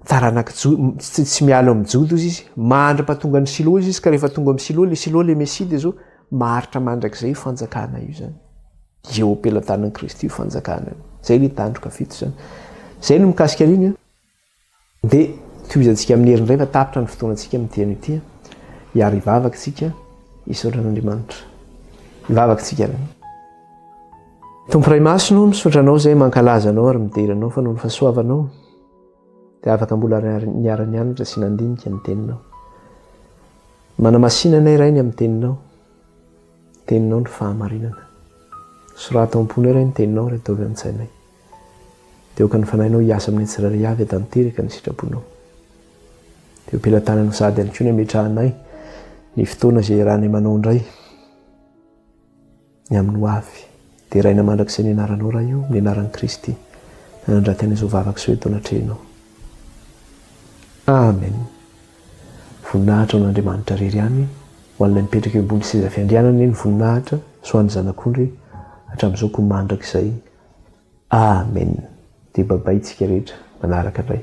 taranak'i Jo- tsy tsy miala ao amin'ny Joda ozy izy, mandra-pahatonga ny Silo ozy izy ka rehefa tonga amin'ny Silo, ilay Silo ilay Mesia dia izao maharitra mandrakizay io fanjakana io izany. Eo am-pelatanan'i Kristy io fanjakana io. Izay ilay tandroka fito izany. Izay no mikasika an'iny an. Dia tohizantsika amin'ny hery indray fa tapitra ny fotoanantsika amin'ity anio ity. Hiary hivavaka isika, hisaotra an'Andriamanitra. Hivavaka isika aloha. Tompo Ray Masina ô, misaotra Anao izay mankalaza Anao ary midera Anao fa noho ny fahasoavanao dia afaka mbola niara-nianatra sy nandinika ny Teninao. Manamasina anay Ray ny amin'ny Teninao. Ny Teninao no fahamarinana. Soraty ao am-ponay Ray ny Teninao ary ataovy an-tsainay. Dia aoka ny Fanahinao hiasa aminay tsirairay avy hatanteraka ny sitraponao. Dia eo am-pelatananao sahady ihany koa ny hametrahanay ny fotoana izay iarahanay manao indray ny amin'ny ho avy. Deraina mandrakizay ny anaranao Ray o, amin'ny anaran'i Kristy nanandratanay izao vavaka izao eto anatrehanao. Amen. Voninahitra ho an'Andriamanitra irery ihany, ho an'ilay mipetraka eo ambony seza fiandrianana anie ny voninahitra sy ho an'ny Zanak'ondry hatramin'izao koa mandrakizay. Amen! Dia babay tsika rehetra manaraka indray.